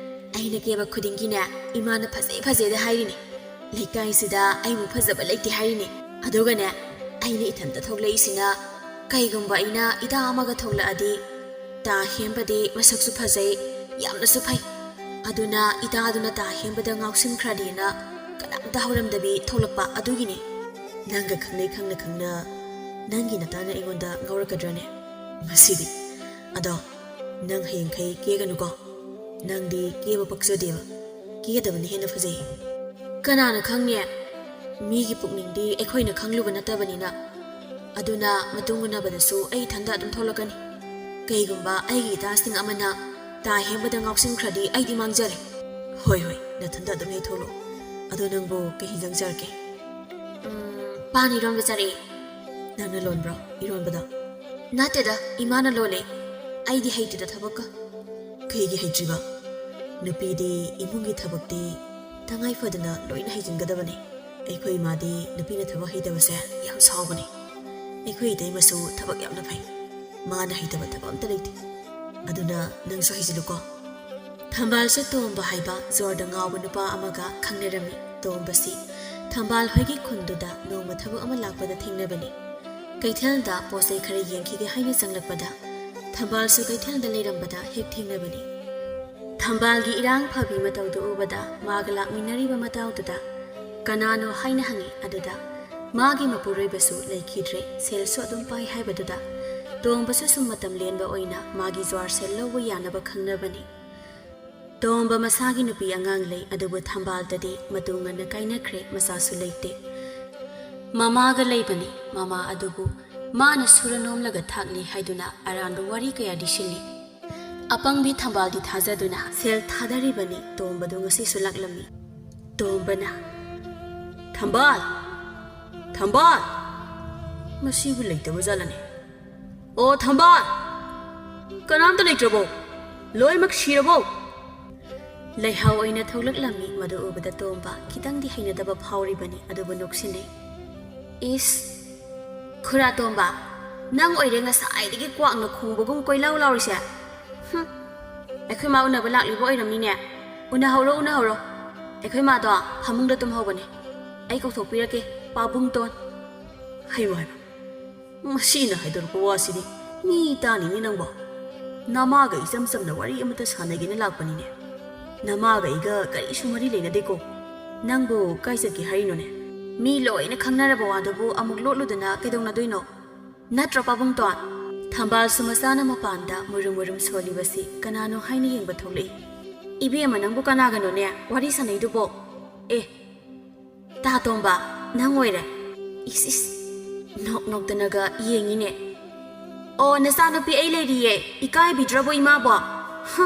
ꯑꯩꯅ ꯀꯦꯕ ꯈꯨꯗꯤꯡꯒꯤꯅꯦ, ꯏꯃꯥꯅ ꯐꯖꯩ ꯐꯖꯩꯗ ꯍꯥꯏꯔꯤꯅꯦ꯫ ꯂꯩꯀꯥꯏꯁꯤꯗ ꯑꯩꯃꯨꯛ ꯐꯖꯕ ꯂꯩꯇꯦ ꯍꯥꯏꯔꯤꯅꯦ꯫ ꯑꯗꯨꯒꯅꯦ, ꯑꯩꯅ ꯏꯊꯟꯇ ꯊꯣꯛꯂꯛꯏꯁꯤꯅ, ꯀꯩꯒꯨꯝꯕ ꯑꯩꯅ ꯏꯇꯥ ꯑꯃꯒ ꯊꯣꯛꯂꯛꯑꯗꯤ, ꯇꯥ ꯍꯦꯝꯕꯗꯤ ꯃꯁꯛꯁꯨ ꯐꯖꯩ, ꯌꯥꯝꯅꯁꯨ ꯐꯩ꯫ ꯑꯗꯨꯅ ꯏꯇꯥꯗꯨꯅ ꯇꯥ ꯍꯦꯝꯕꯗ ꯉꯥꯎꯁꯤꯟꯈ꯭ꯔꯅꯤꯅ ꯀꯅꯥꯝꯇ ꯍꯧꯔꯝꯗꯕꯤ ꯊꯣꯛꯂꯛꯄ ꯑꯗꯨꯒꯤꯅꯦ꯫" "ꯅꯪꯒ ꯈꯪꯅꯩ ꯈꯪꯅ ꯈꯪꯅ ꯅꯪꯒꯤ ꯅꯇꯥꯅ ꯑꯩꯉꯣꯟꯗ ꯉꯥꯎꯔꯛꯀꯗ꯭ꯔꯅꯦ? ꯃꯁꯤꯗꯤ꯫ ꯑꯗꯣ ꯅꯪ ꯍꯌꯦꯡꯈꯩ ꯀꯦꯒꯅꯨꯀꯣ꯫ ꯅꯪꯗꯤ ꯀꯦꯕ ꯄꯛꯆꯗꯦꯕ꯫ ꯀꯦꯗꯕꯅ ꯍꯦꯟꯅ ꯐꯖꯩ꯫" "ꯀꯅꯥꯅ ꯈꯪꯅꯤ? ꯃꯤꯒꯤ ꯄꯨꯛꯅꯤꯡꯗꯤ ꯑꯩꯈꯣꯏꯅ ꯈꯪꯂꯨꯕ ꯅꯠꯇꯕꯅꯤꯅ꯫ ꯑꯗꯨꯅ ꯃꯇꯨꯡ ꯎꯅꯕꯗꯁꯨ ꯑꯩ ꯏꯊꯟꯗ ꯑꯗꯨꯝ ꯊꯣꯛꯂꯛꯀꯅꯤ꯫ ꯀꯩꯒꯨꯝꯕ ꯑꯩꯒꯤ ꯏꯇꯥꯁꯤꯡ ꯑꯃꯅ ꯇꯥ ꯍꯦꯡꯕꯗ ꯉꯥꯎꯁꯤꯟꯈ꯭ꯔꯗꯤ ꯑꯩꯗꯤ ꯃꯥꯡꯖꯔꯦ꯫ ꯍꯣꯏ, ꯍꯣꯏ, ꯅꯊꯟꯗ ꯑꯗꯨꯝ ꯍꯦꯛ ꯊꯣꯛꯂꯛꯑꯣ꯫ ꯑꯗꯣ ꯅꯪꯕꯨ ꯀꯩ ꯍꯤꯟꯖꯥꯡ ꯆꯥꯔꯛꯀꯦ? ꯎꯝ, ꯄꯥꯟ ꯏꯔꯣꯟꯕ ꯆꯥꯔꯛꯑꯦ꯫ ꯅꯪꯅ ꯂꯣꯟꯕ꯭ꯔꯣ ꯏꯔꯣꯟꯕꯗꯣ? ꯅꯠꯇꯦꯗ, ꯏꯃꯥꯅ ꯂꯣꯜꯂꯦ꯫ ꯑꯩꯗꯤ ꯍꯩꯇꯦꯗ ꯊꯕꯛꯀ꯫ ꯀꯩꯒꯤ ꯍꯩꯇ꯭ꯔꯤꯕ? ꯅꯨꯄꯤꯗꯤ ꯏꯃꯨꯡꯒꯤ ꯊꯕꯛꯇꯤ ꯇꯉꯥꯏ ꯐꯗꯅ ꯂꯣꯏꯅ ꯍꯩꯖꯤꯟꯒꯗꯕꯅꯤ꯫ ꯑꯩꯈꯣꯏ ꯏꯃꯥꯗꯤ ꯅꯨꯄꯤꯅ ꯊꯕꯛ ꯍꯩꯇꯕꯁꯦ ꯌꯥꯝ ꯁꯥꯎꯕꯅꯤ꯫ ꯑꯩꯈꯣꯏ ꯏꯇꯩꯃꯁꯨ ꯊꯕꯛ ꯌꯥꯝꯅ ꯐꯩ꯫ ꯃꯥꯅ ꯍꯩꯇꯕ ꯊꯕꯛ ꯑꯝꯇ ꯂꯩꯇꯦ꯫ ꯑꯗꯨꯅ ꯅꯪꯁꯨ ꯍꯩꯖꯤꯜꯂꯨꯀꯣ꯫ ꯊꯝꯕꯥꯜꯁꯨ ꯇꯣꯝꯕ ꯍꯥꯏꯕ ꯖꯣꯔꯗ ꯉꯥꯎꯕ ꯅꯨꯄꯥ ꯑꯃꯒ ꯈꯪꯅꯔꯝꯃꯤ꯫ ꯇꯣꯝꯕꯁꯤ ꯊꯝꯕꯥꯜ ꯍꯣꯏꯒꯤ ꯈꯨꯟꯗꯨꯗ ꯅꯣꯡꯃ ꯊꯕꯛ ꯑꯃ ꯂꯥꯛꯄꯗ ꯊꯦꯡꯅꯕꯅꯤ꯫ ꯀꯩꯊꯦꯜꯗ ꯄꯣꯠ ꯆꯩ ꯈꯔ ꯌꯦꯡꯈꯤꯒꯦ ꯍꯥꯏꯅ ꯆꯪꯂꯛꯄꯗ ꯊꯝꯕꯥꯜꯁꯨ ꯀꯩꯊꯦꯜꯗ ꯂꯩꯔꯝꯕꯗ ꯍꯦꯛ ꯊꯦꯡꯅꯕꯅꯤ꯫ ꯊꯝꯕꯥꯜꯒꯤ ꯏꯔꯥꯡ ꯐꯕꯤ ꯃꯇꯧꯗꯨ ꯎꯕꯗ ꯃꯥꯒ ꯂꯥꯛꯃꯤꯟꯅꯔꯤꯕ ꯃꯇꯥꯎꯗꯨꯗ ꯀꯅꯥꯅꯣ ꯍꯥꯏꯅ ꯍꯪꯉꯤ꯫ ꯑꯗꯨꯗ ꯃꯥꯒꯤ ꯃꯄꯨꯔꯣꯏꯕꯁꯨ ꯂꯩꯈꯤꯗ꯭ꯔꯦ, ꯁꯦꯜꯁꯨ ꯑꯗꯨꯝ ꯄꯥꯏ ꯍꯥꯏꯕꯗꯨꯗ ꯇꯣꯝꯕꯁꯨ ꯁꯨꯝ ꯃꯇꯝ ꯂꯦꯟꯕ ꯑꯣꯏꯅ ꯃꯥꯒꯤ ꯖ꯭ꯋꯥꯔ ꯁꯦꯜ ꯂꯧꯕ ꯌꯥꯅꯕ ꯈꯪꯅꯕꯅꯤ꯫ ꯇꯣꯝꯕ ꯃꯁꯥꯒꯤ ꯅꯨꯄꯤ ꯑꯉꯥꯡ ꯂꯩ, ꯑꯗꯨꯕꯨ ꯊꯝꯕꯥꯜꯗꯗꯤ ꯃꯇꯨ ꯉꯟꯅ ꯀꯥꯏꯅꯈ꯭ꯔꯦ, ꯃꯆꯥꯁꯨ ꯂꯩꯇꯦ꯫ ꯃꯃꯥꯒ ꯂꯩꯕꯅꯤ꯫ ꯃꯃꯥ ꯑꯗꯨꯕꯨ ꯃꯥꯅ ꯁꯨꯔ ꯅꯣꯝꯂꯒ ꯊꯥꯛꯂꯤ ꯍꯥꯏꯗꯨꯅ ꯑꯔꯥꯟꯕ ꯋꯥꯔꯤ ꯀꯌꯥꯗꯤ ꯁꯤꯜꯂꯤ꯫ ꯑꯄꯪꯕꯤ ꯊꯝꯕꯥꯜꯗꯤ ꯊꯥꯖꯗꯨꯅ ꯁꯦꯜ ꯊꯥꯗꯔꯤꯕꯅꯤ꯫ ꯇꯣꯝꯕꯗꯨ ꯉꯁꯤꯁꯨ ꯂꯥꯛꯂꯝꯃꯤ꯫ ꯇꯣꯝꯕꯅ, "ꯊꯝꯕꯥꯜ! ꯊꯝꯕꯥꯜ!" ꯃꯁꯤꯕꯨ ꯂꯩꯇꯕ ꯖꯥꯠꯂꯅꯦ? "ꯑꯣ ꯊꯝꯕꯥꯜ! ꯀꯅꯥꯝꯇ ꯂꯩꯇ꯭ꯔꯕꯣ? ꯂꯣꯏꯅꯃꯛ ꯁꯤꯔꯕꯣ?" ꯂꯩꯍꯥꯎ ꯑꯣꯏꯅ ꯊꯣꯛꯂꯛꯂꯝꯃꯤ꯫ ꯃꯗꯨ ꯎꯕꯗ ꯇꯣꯝꯕ ꯈꯤꯇꯪꯗꯤ ꯍꯩꯅꯗꯕ ꯐꯥꯎꯔꯤꯕꯅꯤ, ꯑꯗꯨꯕꯨ ꯅꯣꯛꯁꯤꯟꯅꯩ꯫ "ꯏꯁ! ꯈꯨꯔꯥ ꯇꯣꯝꯕ, ꯅꯪ ꯑꯣꯏꯔꯦ ꯉꯁꯥꯏꯗꯒꯤ ꯀ꯭ꯋꯥꯛꯅ ꯈꯣꯡꯕꯒꯨꯝ ꯀꯣꯏꯂꯥꯎ ꯂꯥꯎꯔꯤꯁꯦ꯫ ꯍꯨꯝ! ꯑꯩꯈꯣꯏ ꯃꯥ ꯎꯅꯕ ꯂꯥꯛꯂꯤꯕ ꯑꯣꯏꯔꯝꯅꯤꯅꯦ꯫ ꯎꯅꯍꯧꯔꯣ, ꯎꯅꯍꯧꯔꯣ꯫ ꯑꯩꯈꯣꯏ ꯃꯥꯗꯣ ꯐꯃꯨꯡꯗ ꯇꯨꯝꯍꯧꯕꯅꯦ꯫ ꯑꯩ ꯀꯧꯊꯣꯛꯄꯤꯔꯛꯀꯦ, ꯄꯥꯕꯨꯡꯇꯣꯟ꯫" ꯍꯩꯃ ꯍꯩꯃ, ꯃꯁꯤꯅ ꯍꯥꯏꯗꯣꯔꯛꯄ ꯋꯥꯁꯤꯗꯤ ꯃꯤ ꯇꯥꯅꯤꯡꯉꯤ ꯅꯪꯕꯣ꯫ ꯅꯃꯥꯒ ꯏꯆꯝ ꯆꯝꯅ ꯋꯥꯔꯤ ꯑꯃꯇ ꯁꯥꯟꯅꯒꯦꯅ ꯂꯥꯛꯄꯅꯤꯅꯦ꯫ ꯅꯃꯥꯒ ꯑꯩꯒ ꯀꯔꯤꯁꯨ ꯃꯔꯤ ꯂꯩꯅꯗꯦꯀꯣ꯫ ꯅꯪꯕꯨ ꯀꯥꯏ ꯆꯠꯀꯦ ꯍꯥꯏꯔꯤꯅꯣꯅꯦ? ꯃꯤ ꯂꯣꯏꯅ ꯈꯪꯅꯔꯕ ꯋꯥꯗꯨꯕꯨ ꯑꯃꯨꯛ ꯂꯣꯠꯂꯨꯗꯅ ꯀꯩꯗꯧꯅꯗꯣꯏꯅꯣ? ꯅꯠꯇ꯭ꯔꯣ ꯄꯥꯕꯨꯡꯇꯣꯟ? ꯊꯝꯕꯥꯜꯁꯨ ꯃꯆꯥꯅ ꯃꯄꯥꯟꯗ ꯃꯨꯔꯨꯝ ꯃꯨꯔꯨꯝ ꯁꯣꯜꯂꯤꯕꯁꯤ ꯀꯅꯥꯅꯣ ꯍꯥꯏꯅ ꯌꯦꯡꯕ ꯊꯣꯛꯂꯛꯏ꯫ "ꯏꯕꯦꯝꯃ, ꯅꯪꯕꯨ ꯀꯅꯥꯒꯅꯣꯅꯦ ꯋꯥꯔꯤ ꯁꯥꯟꯅꯩꯗꯨꯕꯣ? ꯑꯦ, ꯇꯥ ꯇꯣꯝꯕ, ꯅꯪ ꯑꯣꯏꯔꯦ꯫ ꯏꯁ, ꯏꯁ, ꯅꯣꯛ ꯅꯣꯛꯇꯅꯒ ꯌꯦꯡꯉꯤꯅꯦ꯫ "ꯑꯣ, ꯅꯆꯥꯅꯨꯄꯤ ꯑꯩ ꯂꯩꯔꯤꯌꯦ, ꯏꯀꯥꯏꯕꯤꯗ꯭ꯔꯕꯣ ꯏꯃꯥꯕꯣ?" ꯍ,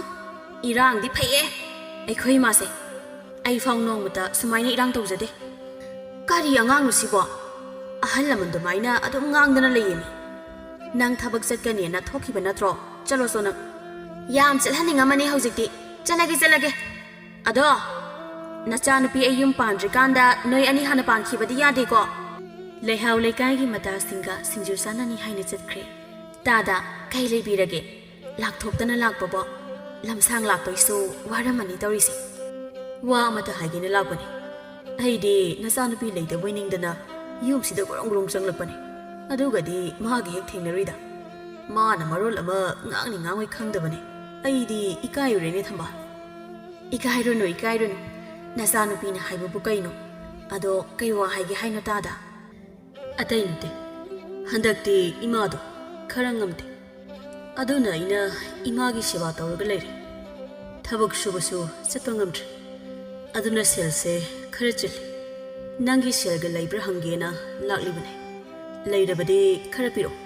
ꯏꯔꯥꯡꯗꯤ ꯐꯩꯌꯦ ꯑꯩꯈꯣꯏ ꯏꯃꯥꯁꯦ꯫ ꯑꯩ ꯐꯥꯎ ꯅꯣꯡꯃꯇ ꯁꯨꯃꯥꯏꯅ ꯏꯔꯥꯡ ꯇꯧꯖꯗꯦ꯫ ꯀꯔꯤ ꯑꯉꯥꯡꯅꯣ ꯁꯤꯕꯣ? ꯑꯍꯜ ꯂꯃꯟ ꯑꯗꯨꯃꯥꯏꯅ ꯑꯗꯨꯝ ꯉꯥꯡꯗꯅ ꯂꯩꯌꯦꯃꯤ꯫ "ꯅꯪ ꯊꯕꯛ ꯆꯠꯀꯅꯤꯅ ꯊꯣꯛꯈꯤꯕ ꯅꯠꯇ꯭ꯔꯣ? ꯆꯠꯂꯣ ꯆꯣ ꯅꯪ꯫" "ꯌꯥꯝ ꯆꯠꯍꯟꯅꯤꯡꯉꯝꯃꯅꯤ ꯍꯧꯖꯤꯛꯇꯤ꯫ ꯆꯠꯂꯒꯦ, ꯆꯠꯂꯒꯦ꯫ ꯑꯗꯣ, ꯅꯆꯥꯅꯨꯄꯤ ꯑꯩ ꯌꯨꯝ ꯄꯥꯟꯗ꯭ꯔꯤꯀꯥꯟꯗ ꯅꯣꯏ ꯑꯅꯤ ꯍꯥꯟꯅ ꯄꯥꯟꯈꯤꯕꯗꯤ ꯌꯥꯗꯦꯀꯣ?" ꯂꯩꯍꯥꯎ ꯂꯩꯀꯥꯏꯒꯤ ꯃꯇꯥꯁꯤꯡꯒ ꯁꯤꯡꯖꯨ ꯆꯥꯅꯅꯤ ꯍꯥꯏꯅ ꯆꯠꯈ꯭ꯔꯦ꯫ "ꯇꯥꯗ, ꯀꯩ ꯂꯩꯕꯤꯔꯒꯦ? ꯂꯥꯛꯊꯣꯛꯇꯅ ꯂꯥꯛꯄꯕꯣ? ꯂꯝꯁꯥꯡ ꯂꯥꯛꯄꯩꯁꯨ ꯋꯥꯔꯝꯃꯅꯤ ꯇꯧꯔꯤꯁꯦ꯫" "ꯋꯥ ꯑꯃꯇ ꯍꯥꯏꯒꯦꯅ ꯂꯥꯛꯄꯅꯤ꯫ ꯑꯩꯗꯤ ꯅꯆꯥꯅꯨꯄꯤ ꯂꯩꯇꯕꯣꯏ ꯅꯤꯡꯗꯅ ꯌꯨꯝꯁꯤꯗ ꯒꯣꯔꯣꯡ ꯒꯣꯔꯣꯡ ꯆꯪꯂꯛꯄꯅꯤ꯫ ꯑꯗꯨꯒꯗꯤ ꯃꯥꯒ ꯍꯦꯛ ꯊꯦꯡꯅꯔꯨꯏꯗ꯫ ꯃꯥꯅ ꯃꯔꯣꯜ ꯑꯃ ꯉꯥꯡꯅꯤ ꯉꯥꯡꯉꯣꯏ ꯈꯪꯗꯕꯅꯤ꯫ ꯑꯩꯗꯤ ꯏꯀꯥꯏꯔꯨꯔꯦꯅꯦ ꯊꯝꯕꯥꯜ꯫" "ꯏꯀꯥꯏꯔꯨꯅꯨ, ꯏꯀꯥꯏꯔꯨꯅꯨ꯫ ꯅꯆꯥꯅꯨꯄꯤꯅ ꯍꯥꯏꯕꯕꯨ ꯀꯩꯅꯣ? ꯑꯗꯣ ꯀꯩ ꯋꯥ ꯍꯥꯏꯒꯦ ꯍꯥꯏꯅꯣ ꯇꯥꯗ?" "ꯑꯇꯩ ꯅꯠꯇꯦ꯫ ꯍꯟꯗꯛꯇꯤ ꯏꯃꯥꯗꯣ ꯈꯔ ꯉꯝꯗꯦ꯫ ꯑꯗꯨꯅ ꯑꯩꯅ ꯏꯃꯥꯒꯤ ꯁꯦꯕꯥ ꯇꯧꯔꯒ ꯂꯩꯔꯦ꯫ ꯊꯕꯛ ꯁꯨꯕꯁꯨ ꯆꯠꯄ ꯉꯝꯗ꯭ꯔꯦ꯫ ꯑꯗꯨꯅ ꯁꯦꯜꯁꯦ ꯈꯔ ꯆꯤꯜꯂꯤ꯫ ꯅꯪꯒꯤ ꯁꯦꯜꯒ ꯂꯩꯕ꯭ꯔꯥ ꯍꯪꯒꯦꯅ ꯂꯥꯛꯂꯤꯕꯅꯦ꯫ ꯂꯩꯔꯕꯗꯤ ꯈꯔ ꯄꯤꯔꯛꯑꯣ꯫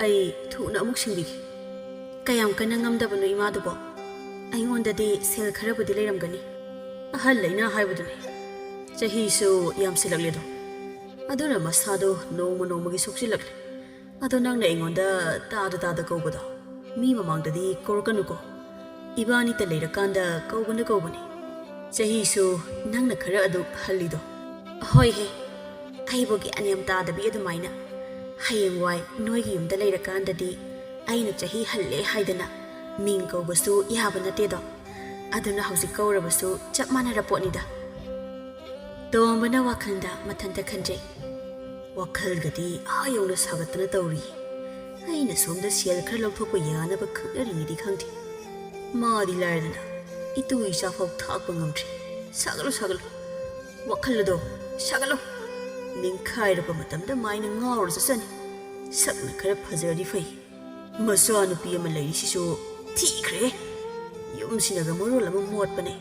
ꯑꯩ ꯊꯨꯅ ꯑꯃꯨꯛ ꯁꯤꯡꯕꯤꯒꯦ꯫" "ꯀꯌꯥꯝ ꯀꯟꯅ ꯉꯝꯗꯕꯅꯣ ꯏꯃꯥꯗꯨꯕꯣ? ꯑꯩꯉꯣꯟꯗꯗꯤ ꯁꯦꯜ ꯈꯔꯕꯨꯗꯤ ꯂꯩꯔꯝꯒꯅꯤ꯫" "ꯑꯍꯜ ꯂꯩꯅ ꯍꯥꯏꯕꯗꯨꯅꯤ꯫ ꯆꯍꯤꯁꯨ ꯌꯥꯝꯁꯤꯜꯂꯛꯂꯦꯗꯣ꯫ ꯑꯗꯨꯅ ꯃꯁꯥꯗꯣ ꯅꯣꯡꯃ ꯅꯣꯡꯃꯒꯤ ꯁꯣꯛꯆꯤꯜꯂꯛꯂꯦ꯫ ꯑꯗꯣ ꯅꯪꯅ ꯑꯩꯉꯣꯟꯗ ꯇꯥꯗ ꯇꯥꯗ ꯀꯧꯕꯗꯣ ꯃꯤ ꯃꯃꯥꯡꯗꯗꯤ ꯀꯧꯔꯛꯀꯅꯨꯀꯣ꯫ ꯏꯕꯥꯅꯤꯇ ꯂꯩꯔꯀꯥꯟꯗ ꯀꯧꯕꯅ ꯀꯧꯕꯅꯤ꯫ ꯆꯍꯤꯁꯨ ꯅꯪꯅ ꯈꯔ ꯑꯗꯨ ꯍꯜꯂꯤꯗꯣ꯫" "ꯍꯣꯏꯍꯦ, ꯑꯩꯕꯨ ꯒ꯭ꯌꯥꯟ ꯌꯥꯝ ꯇꯥꯗꯕꯤ ꯑꯗꯨꯃꯥꯏꯅ꯫ ꯍꯌꯦꯡꯋꯥꯏ ꯅꯣꯏꯒꯤ ꯌꯨꯝꯗ ꯂꯩꯔꯀꯥꯟꯗꯗꯤ ꯑꯩꯅ ꯆꯍꯤ ꯍꯜꯂꯦ ꯍꯥꯏꯗꯅ ꯃꯤꯡ ꯀꯧꯕꯁꯨ ꯌꯥꯕ ꯅꯠꯇꯦꯗꯣ꯫ ꯑꯗꯨꯅ ꯍꯧꯖꯤꯛ ꯀꯧꯔꯕꯁꯨ ꯆꯞ ꯃꯥꯟꯅꯔ ꯄꯣꯠꯅꯤꯗ꯫" ꯇꯣꯝꯕꯅ ꯋꯥꯈꯜꯗ ꯃꯊꯟꯇ ꯈꯟꯖꯩ꯫ "ꯋꯥꯈꯜꯒꯗꯤ ꯑꯥ ꯌꯧꯅ ꯁꯥꯒꯠꯇꯅ ꯇꯧꯔꯤ꯫ ꯑꯩꯅ ꯁꯣꯝꯗ ꯁꯦꯜ ꯈꯔ ꯂꯧꯊꯣꯛꯄ ꯌꯥꯅꯕ ꯈꯪꯅꯔꯤꯉꯩꯗꯤ ꯈꯪꯗꯦ꯫ ꯃꯥꯗꯤ ꯂꯥꯏꯔꯗꯅ ꯏꯇꯨ ꯏꯆꯥ ꯐꯥꯎ ꯊꯥꯛꯄ ꯉꯝꯗ꯭ꯔꯤ꯫ ꯁꯥꯒꯠꯂꯨ, ꯁꯥꯒꯠꯂꯨ꯫ ꯋꯥꯈꯜ ꯑꯗꯣ ꯁꯥꯒꯠꯂꯨ꯫ ꯅꯤꯡꯈꯥꯏꯔꯛꯄ ꯃꯇꯝꯗ ꯃꯥꯏꯅ ꯉꯥꯎꯔ ꯆꯠꯆꯅꯤ꯫ ꯁꯛꯅ ꯈꯔ ꯐꯖꯔꯗꯤ ꯐꯩ꯫ ꯃꯆꯥꯅꯨꯄꯤ ꯑꯃ ꯂꯩꯔꯤꯁꯤꯁꯨ ꯊꯤꯈ꯭ꯔꯦ꯫ ꯌꯨꯝꯁꯤꯅꯒ ꯃꯔꯣꯜ ꯑꯃ ꯃꯣꯠꯄꯅꯦ꯫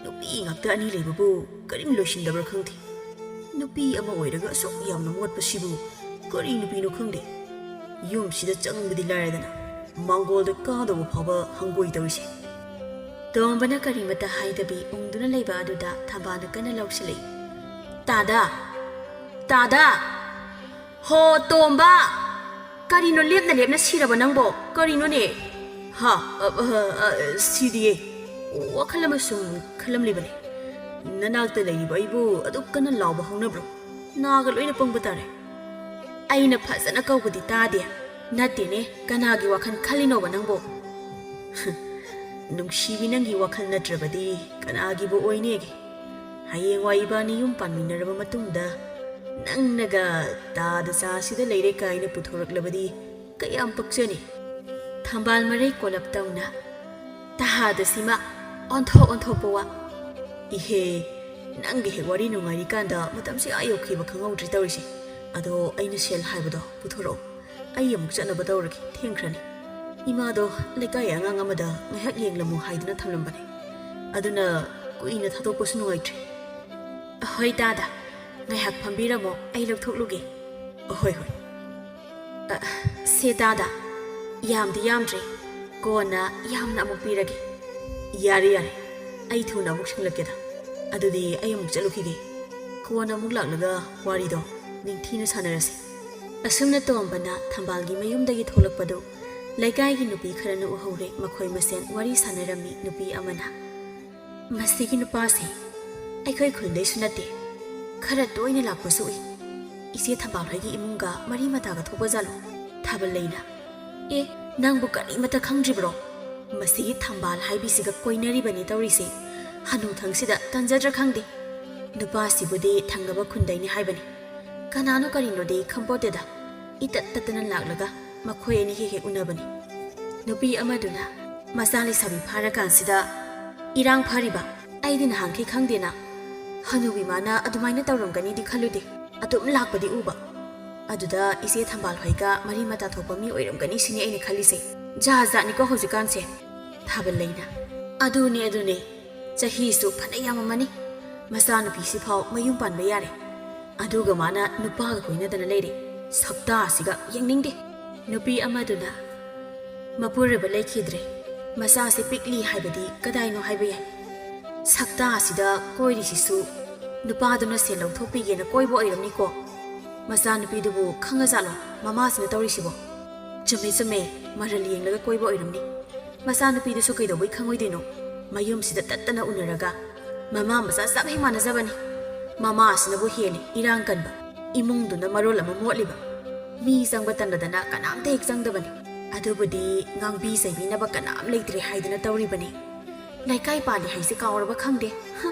ꯅꯨꯄꯤ ꯉꯥꯛꯇ ꯑꯅꯤ ꯂꯩꯕꯕꯨ ꯀꯔꯤꯝ ꯂꯣꯏꯁꯤꯟꯗꯕ꯭ꯔꯥ ꯈꯪꯗꯦ꯫ ꯅꯨꯄꯤ ꯑꯃ ꯑꯣꯏꯔꯒ ꯑꯁꯨꯛ ꯌꯥꯝꯅ ꯃꯣꯠꯄꯁꯤꯕꯨ ꯀꯔꯤ ꯅꯨꯄꯤꯅꯣ ꯈꯪꯗꯦ, ꯌꯨꯝꯁꯤꯗ ꯆꯪꯕꯗꯤ ꯂꯥꯏꯔꯗꯅ ꯃꯥꯡꯒꯣꯜꯗ ꯀꯥꯗꯧꯕ ꯐꯥꯎꯕ ꯍꯪꯒꯣꯏ ꯇꯧꯔꯤꯁꯦ꯫ ꯇꯣꯝꯕꯅ ꯀꯔꯤꯃꯇ ꯍꯥꯏꯗꯕꯤ ꯎꯪꯗꯨꯅ ꯂꯩꯕ ꯑꯗꯨꯗ ꯊꯝꯕꯥꯜꯅ ꯀꯟꯅ ꯂꯥꯎꯁꯤꯜꯂꯛꯏ, "ꯇꯥꯗꯥ! ꯇꯥꯗꯥ! ꯍꯣ ꯇꯣꯝꯕ! ꯀꯔꯤꯅꯣ ꯂꯦꯞꯅ ꯂꯦꯞꯅ ꯁꯤꯔꯕ ꯅꯪꯕꯣ? ꯀꯔꯤꯅꯣꯅꯦ? ꯍꯥ? ꯑ, ꯑ, ꯑ, ꯁꯤꯗꯤꯌꯦ꯫ ꯋꯥꯈꯜ ꯑꯃ ꯁꯨꯝ ꯈꯜꯂꯝꯂꯤꯕꯅꯤ꯫ ꯅꯅꯥꯛꯇ ꯂꯩꯔꯤꯕ ꯑꯩꯕꯨ ꯑꯗꯨꯛ ꯀꯟꯅ ꯂꯥꯎꯕ ꯍꯧꯅꯕ꯭ꯔꯣ? ꯅꯥꯒ ꯂꯣꯏꯅ ꯄꯪꯕ ꯇꯥꯔꯦ꯫" "ꯑꯩꯅ ꯐꯖꯅ ꯀꯧꯕꯗꯤ ꯇꯥꯗꯦ꯫" "ꯅꯠꯇꯦꯅꯦ, ꯀꯅꯥꯒꯤ ꯋꯥꯈꯜ ꯈꯜꯂꯤꯅꯣꯕ ꯅꯪꯕꯣ?" "ꯅꯨꯡꯁꯤꯕꯤ, ꯅꯪꯒꯤ ꯋꯥꯈꯜ ꯅꯠꯇ꯭ꯔꯕꯗꯤ ꯀꯅꯥꯒꯤꯕꯨ ꯑꯣꯏꯅꯦꯒꯦ? ꯍꯌꯦꯡꯋꯥꯏ ꯏꯕꯥꯅꯤ ꯌꯨꯝ ꯄꯥꯟꯃꯤꯟꯅꯔꯕ ꯃꯇꯨꯡꯗ ꯅꯪꯅꯒ ꯇꯥꯗ ꯆꯥꯁꯤꯗ ꯂꯩꯔꯦ ꯀꯥꯏꯅ ꯄꯨꯊꯣꯔꯛꯂꯕꯗꯤ ꯀꯌꯥꯝ ꯄꯛꯆꯅꯤ꯫" ꯊꯝꯕꯥꯜ ꯃꯔꯩ ꯀꯣꯂꯞ ꯇꯧꯅ, "ꯇꯍꯥꯗ ꯁꯤꯃ ꯑꯣꯟꯊꯣꯛ ꯑꯣꯟꯊꯣꯛꯄ ꯋꯥ꯫" "ꯏꯍꯦ, ꯅꯪꯒ ꯍꯦꯛ ꯋꯥꯔꯤ ꯅꯨꯡꯉꯥꯏꯔꯤꯀꯥꯟꯗ ꯃꯇꯝꯁꯦ ꯑꯥ ꯌꯧꯈꯤꯕ ꯈꯪꯍꯧꯗ꯭ꯔꯤ ꯇꯧꯔꯤꯁꯦ꯫ ꯑꯗꯣ ꯑꯩꯅ ꯁꯦꯜ ꯍꯥꯏꯕꯗꯣ ꯄꯨꯊꯣꯔꯛꯑꯣ꯫ ꯑꯩ ꯑꯃꯨꯛ ꯆꯠꯅꯕ ꯇꯧꯔꯒꯦ, ꯊꯦꯡꯈ꯭ꯔꯅꯤ꯫ ꯏꯃꯥꯗꯣ ꯂꯩꯀꯥꯏ ꯑꯉꯥꯡ ꯑꯃꯗ ꯉꯥꯏꯍꯥꯛ ꯌꯦꯡꯂꯝꯃꯨ ꯍꯥꯏꯗꯨꯅ ꯊꯝꯂꯝꯕꯅꯦ꯫ ꯑꯗꯨꯅ ꯀꯨꯏꯅ ꯊꯥꯗꯣꯛꯄꯁꯨ ꯅꯨꯡꯉꯥꯏꯇ꯭ꯔꯦ꯫" "ꯍꯣꯏ ꯇꯥꯗ, ꯉꯥꯏꯍꯥꯛ ꯐꯝꯕꯤꯔꯝꯃꯣ, ꯑꯩ ꯂꯧꯊꯣꯛꯂꯨꯒꯦ꯫" "ꯍꯣꯏ, ꯍꯣꯏ꯫" "ꯑ, ꯁꯦ ꯇꯥꯗ, ꯌꯥꯝꯗꯤ ꯌꯥꯝꯗ꯭ꯔꯦ, ꯀꯣꯟꯅ ꯌꯥꯝꯅ ꯑꯃꯨꯛ ꯄꯤꯔꯒꯦ꯫" "ꯌꯥꯔꯦ, ꯌꯥꯔꯦ, ꯑꯩ ꯊꯨꯅ ꯑꯃꯨꯛ ꯁꯤꯡꯂꯛꯀꯦꯗ꯫ ꯑꯗꯨꯗꯤ ꯑꯩ ꯑꯃꯨꯛ ꯆꯠꯂꯨꯈꯤꯒꯦ꯫ ꯀꯣꯟꯅ ꯑꯃꯨꯛ ꯂꯥꯛꯂꯒ ꯋꯥꯔꯤꯗꯣ ꯅꯤꯡꯊꯤꯅ ꯁꯥꯟꯅꯔꯁꯤ꯫" ꯑꯁꯨꯝꯅ ꯇꯣꯝꯕꯅ ꯊꯝꯕꯥꯜꯒꯤ ꯃꯌꯨꯝꯗꯒꯤ ꯊꯣꯛꯂꯛꯄꯗꯨ ꯂꯩꯀꯥꯏꯒꯤ ꯅꯨꯄꯤ ꯈꯔꯅ ꯎꯍꯧꯔꯦ꯫ ꯃꯈꯣꯏ ꯃꯁꯦꯟ ꯋꯥꯔꯤ ꯁꯥꯟꯅꯔꯝꯃꯤ꯫ ꯅꯨꯄꯤ ꯑꯃꯅ, "ꯃꯁꯤꯒꯤ ꯅꯨꯄꯥꯁꯦ ꯑꯩꯈꯣꯏ ꯈꯨꯜꯗꯩꯁꯨ ꯅꯠꯇꯦ, ꯈꯔ ꯇꯣꯏꯅ ꯂꯥꯛꯄꯁꯨ ꯎꯏ꯫ ꯏꯆꯦ ꯊꯝꯕꯥꯜ ꯍꯣꯏꯒꯤ ꯏꯃꯨꯡꯒ ꯃꯔꯤ ꯃꯇꯥꯒ ꯊꯣꯛꯄ ꯖꯥꯠꯂꯣ?" ꯊꯥꯕꯜꯂꯩꯅ, "ꯑꯦ, ꯅꯪꯕꯨ ꯀꯔꯤꯃꯇ ꯈꯪꯗ꯭ꯔꯤꯕ꯭ꯔꯣ? ꯃꯁꯤꯒꯤ ꯊꯝꯕꯥꯜ ꯍꯥꯏꯕꯤꯁꯤꯒ ꯀꯣꯏꯅꯔꯤꯕꯅꯤ ꯇꯧꯔꯤꯁꯦ꯫ ꯍꯅꯨꯊꯪꯁꯤꯗ ꯇꯟꯖꯗ꯭ꯔꯥ ꯈꯪꯗꯦ꯫ ꯅꯨꯄꯥꯁꯤꯕꯨꯗꯤ ꯊꯪꯅꯕ ꯈꯨꯟꯗꯩꯅꯤ ꯍꯥꯏꯕꯅꯤ꯫ ꯀꯅꯥꯅꯣ ꯀꯔꯤꯅꯣꯗꯤ ꯈꯪꯄꯣꯠꯇꯦꯗ꯫ ꯏꯇꯠ ꯇꯠꯇꯅ ꯂꯥꯛꯂꯒ ꯃꯈꯣꯏ ꯑꯅꯤ ꯍꯦꯛ ꯍꯦꯛ ꯎꯅꯕꯅꯤ꯫" ꯅꯨꯄꯤ ꯑꯃꯗꯨꯅ, "ꯃꯆꯥ ꯂꯩꯁꯥꯕꯤ ꯐꯥꯔꯀꯥꯟꯁꯤꯗ ꯏꯔꯥꯡ ꯐꯔꯤꯕ? ꯑꯩꯗꯤ ꯅꯍꯥꯟꯈꯩ ꯈꯪꯗꯦꯅ꯫ ꯍꯅꯨꯕꯤ ꯃꯥꯅ ꯑꯗꯨꯃꯥꯏꯅ ꯇꯧꯔꯝꯒꯅꯤꯗꯤ ꯈꯜꯂꯨꯗꯦ꯫ ꯑꯗꯨꯝ ꯂꯥꯛꯄꯗꯤ ꯎꯕ꯫ ꯑꯗꯨꯗ ꯏꯆꯦ ꯊꯝꯕꯥꯜ ꯍꯣꯏꯒ ꯃꯔꯤ ꯃꯇꯥ ꯊꯣꯛꯄ ꯃꯤ ꯑꯣꯏꯔꯝꯒꯅꯤ ꯁꯤꯅꯤ ꯑꯩꯅ ꯈꯜꯂꯤꯁꯦ꯫ ꯖꯥꯠ ꯖꯥꯠꯅꯤꯀꯣ ꯍꯧꯖꯤꯛꯀꯥꯟꯁꯦ꯫" ꯊꯥꯕꯜꯂꯩꯅ, "ꯑꯗꯨꯅꯦ, ꯑꯗꯨꯅꯦ꯫ ꯆꯍꯤꯁꯨ ꯐꯅ ꯌꯥꯝꯃꯝꯃꯅꯤ꯫ ꯃꯆꯥꯅꯨꯄꯤꯁꯤꯐꯥꯎ ꯃꯌꯨꯝ ꯄꯥꯟꯕ ꯌꯥꯔꯦ꯫ ꯑꯗꯨꯒ ꯃꯥꯅ ꯅꯨꯄꯥꯒ ꯀꯣꯏꯅꯗꯅ ꯂꯩꯔꯦ꯫ ꯁꯛꯇꯥ ꯑꯁꯤꯒ ꯌꯦꯡꯅꯤꯡꯗꯦ꯫ ꯅꯨꯄꯤ ꯑꯃꯗꯨꯅ, "ꯃꯄꯨꯔꯣꯏꯕ ꯂꯩꯈꯤꯗ꯭ꯔꯦ, ꯃꯆꯥꯁꯦ ꯄꯤꯛꯂꯤ ꯍꯥꯏꯕꯗꯤ ꯀꯗꯥꯏꯅꯣ ꯍꯥꯏꯕ ꯌꯥꯏ꯫ ꯁꯛꯇꯥ ꯑꯁꯤꯗ ꯀꯣꯏꯔꯤꯁꯤꯁꯨ ꯅꯨꯄꯥꯗꯨꯅ ꯁꯦꯜ ꯂꯧꯊꯣꯛꯄꯤꯒꯦꯅ ꯀꯣꯏꯕ ꯑꯣꯏꯔꯝꯅꯤꯀꯣ꯫ ꯃꯆꯥꯅꯨꯄꯤꯗꯨꯕꯨ ꯈꯪꯉꯖꯥꯠꯂꯣ ꯃꯃꯥꯁꯤꯅ ꯇꯧꯔꯤꯁꯤꯕꯣ? ꯆꯨꯝꯃꯦ, ꯆꯨꯝꯃꯦ, ꯃꯔꯜ ꯌꯦꯡꯂꯒ ꯀꯣꯏꯕ ꯑꯣꯏꯔꯝꯅꯤ꯫ ꯃꯆꯥꯅꯨꯄꯤꯗꯨꯁꯨ ꯀꯩꯗꯧꯕꯩ ꯈꯪꯉꯣꯏꯗꯣꯏꯅꯣ? ꯃꯌꯨꯝꯁꯤꯗ ꯇꯠꯇꯅ ꯎꯅꯔꯒ ꯃꯃꯥ ꯃꯆꯥ ꯆꯞ ꯍꯦꯛ ꯃꯥꯟꯅꯖꯕꯅꯤ꯫ ꯃꯃꯥ ꯑꯁꯤꯅꯕꯨ ꯍꯦꯜꯂꯤ ꯏꯔꯥꯡ ꯀꯟꯕ, ꯏꯃꯨꯡꯗꯨꯅ ꯃꯔꯣꯜ ꯑꯃ ꯃꯣꯠꯂꯤꯕ꯫ ꯃꯤ ꯆꯪꯕ ꯇꯟꯅꯗꯅ ꯀꯅꯥꯝꯇ ꯍꯦꯛ ꯆꯪꯗꯕꯅꯤ꯫ ꯑꯗꯨꯕꯨꯗꯤ ꯉꯥꯡꯕꯤ ꯆꯩꯕꯤꯅꯕ ꯀꯅꯥꯝ ꯂꯩꯇ꯭ꯔꯦ ꯍꯥꯏꯗꯅ ꯇꯧꯔꯤꯕꯅꯤ꯫ ꯂꯩꯀꯥꯏ ꯄꯥꯜꯂꯤ ꯍꯥꯏꯁꯦ ꯀꯥꯎꯔꯕ ꯈꯪꯗꯦ꯫ ꯍ,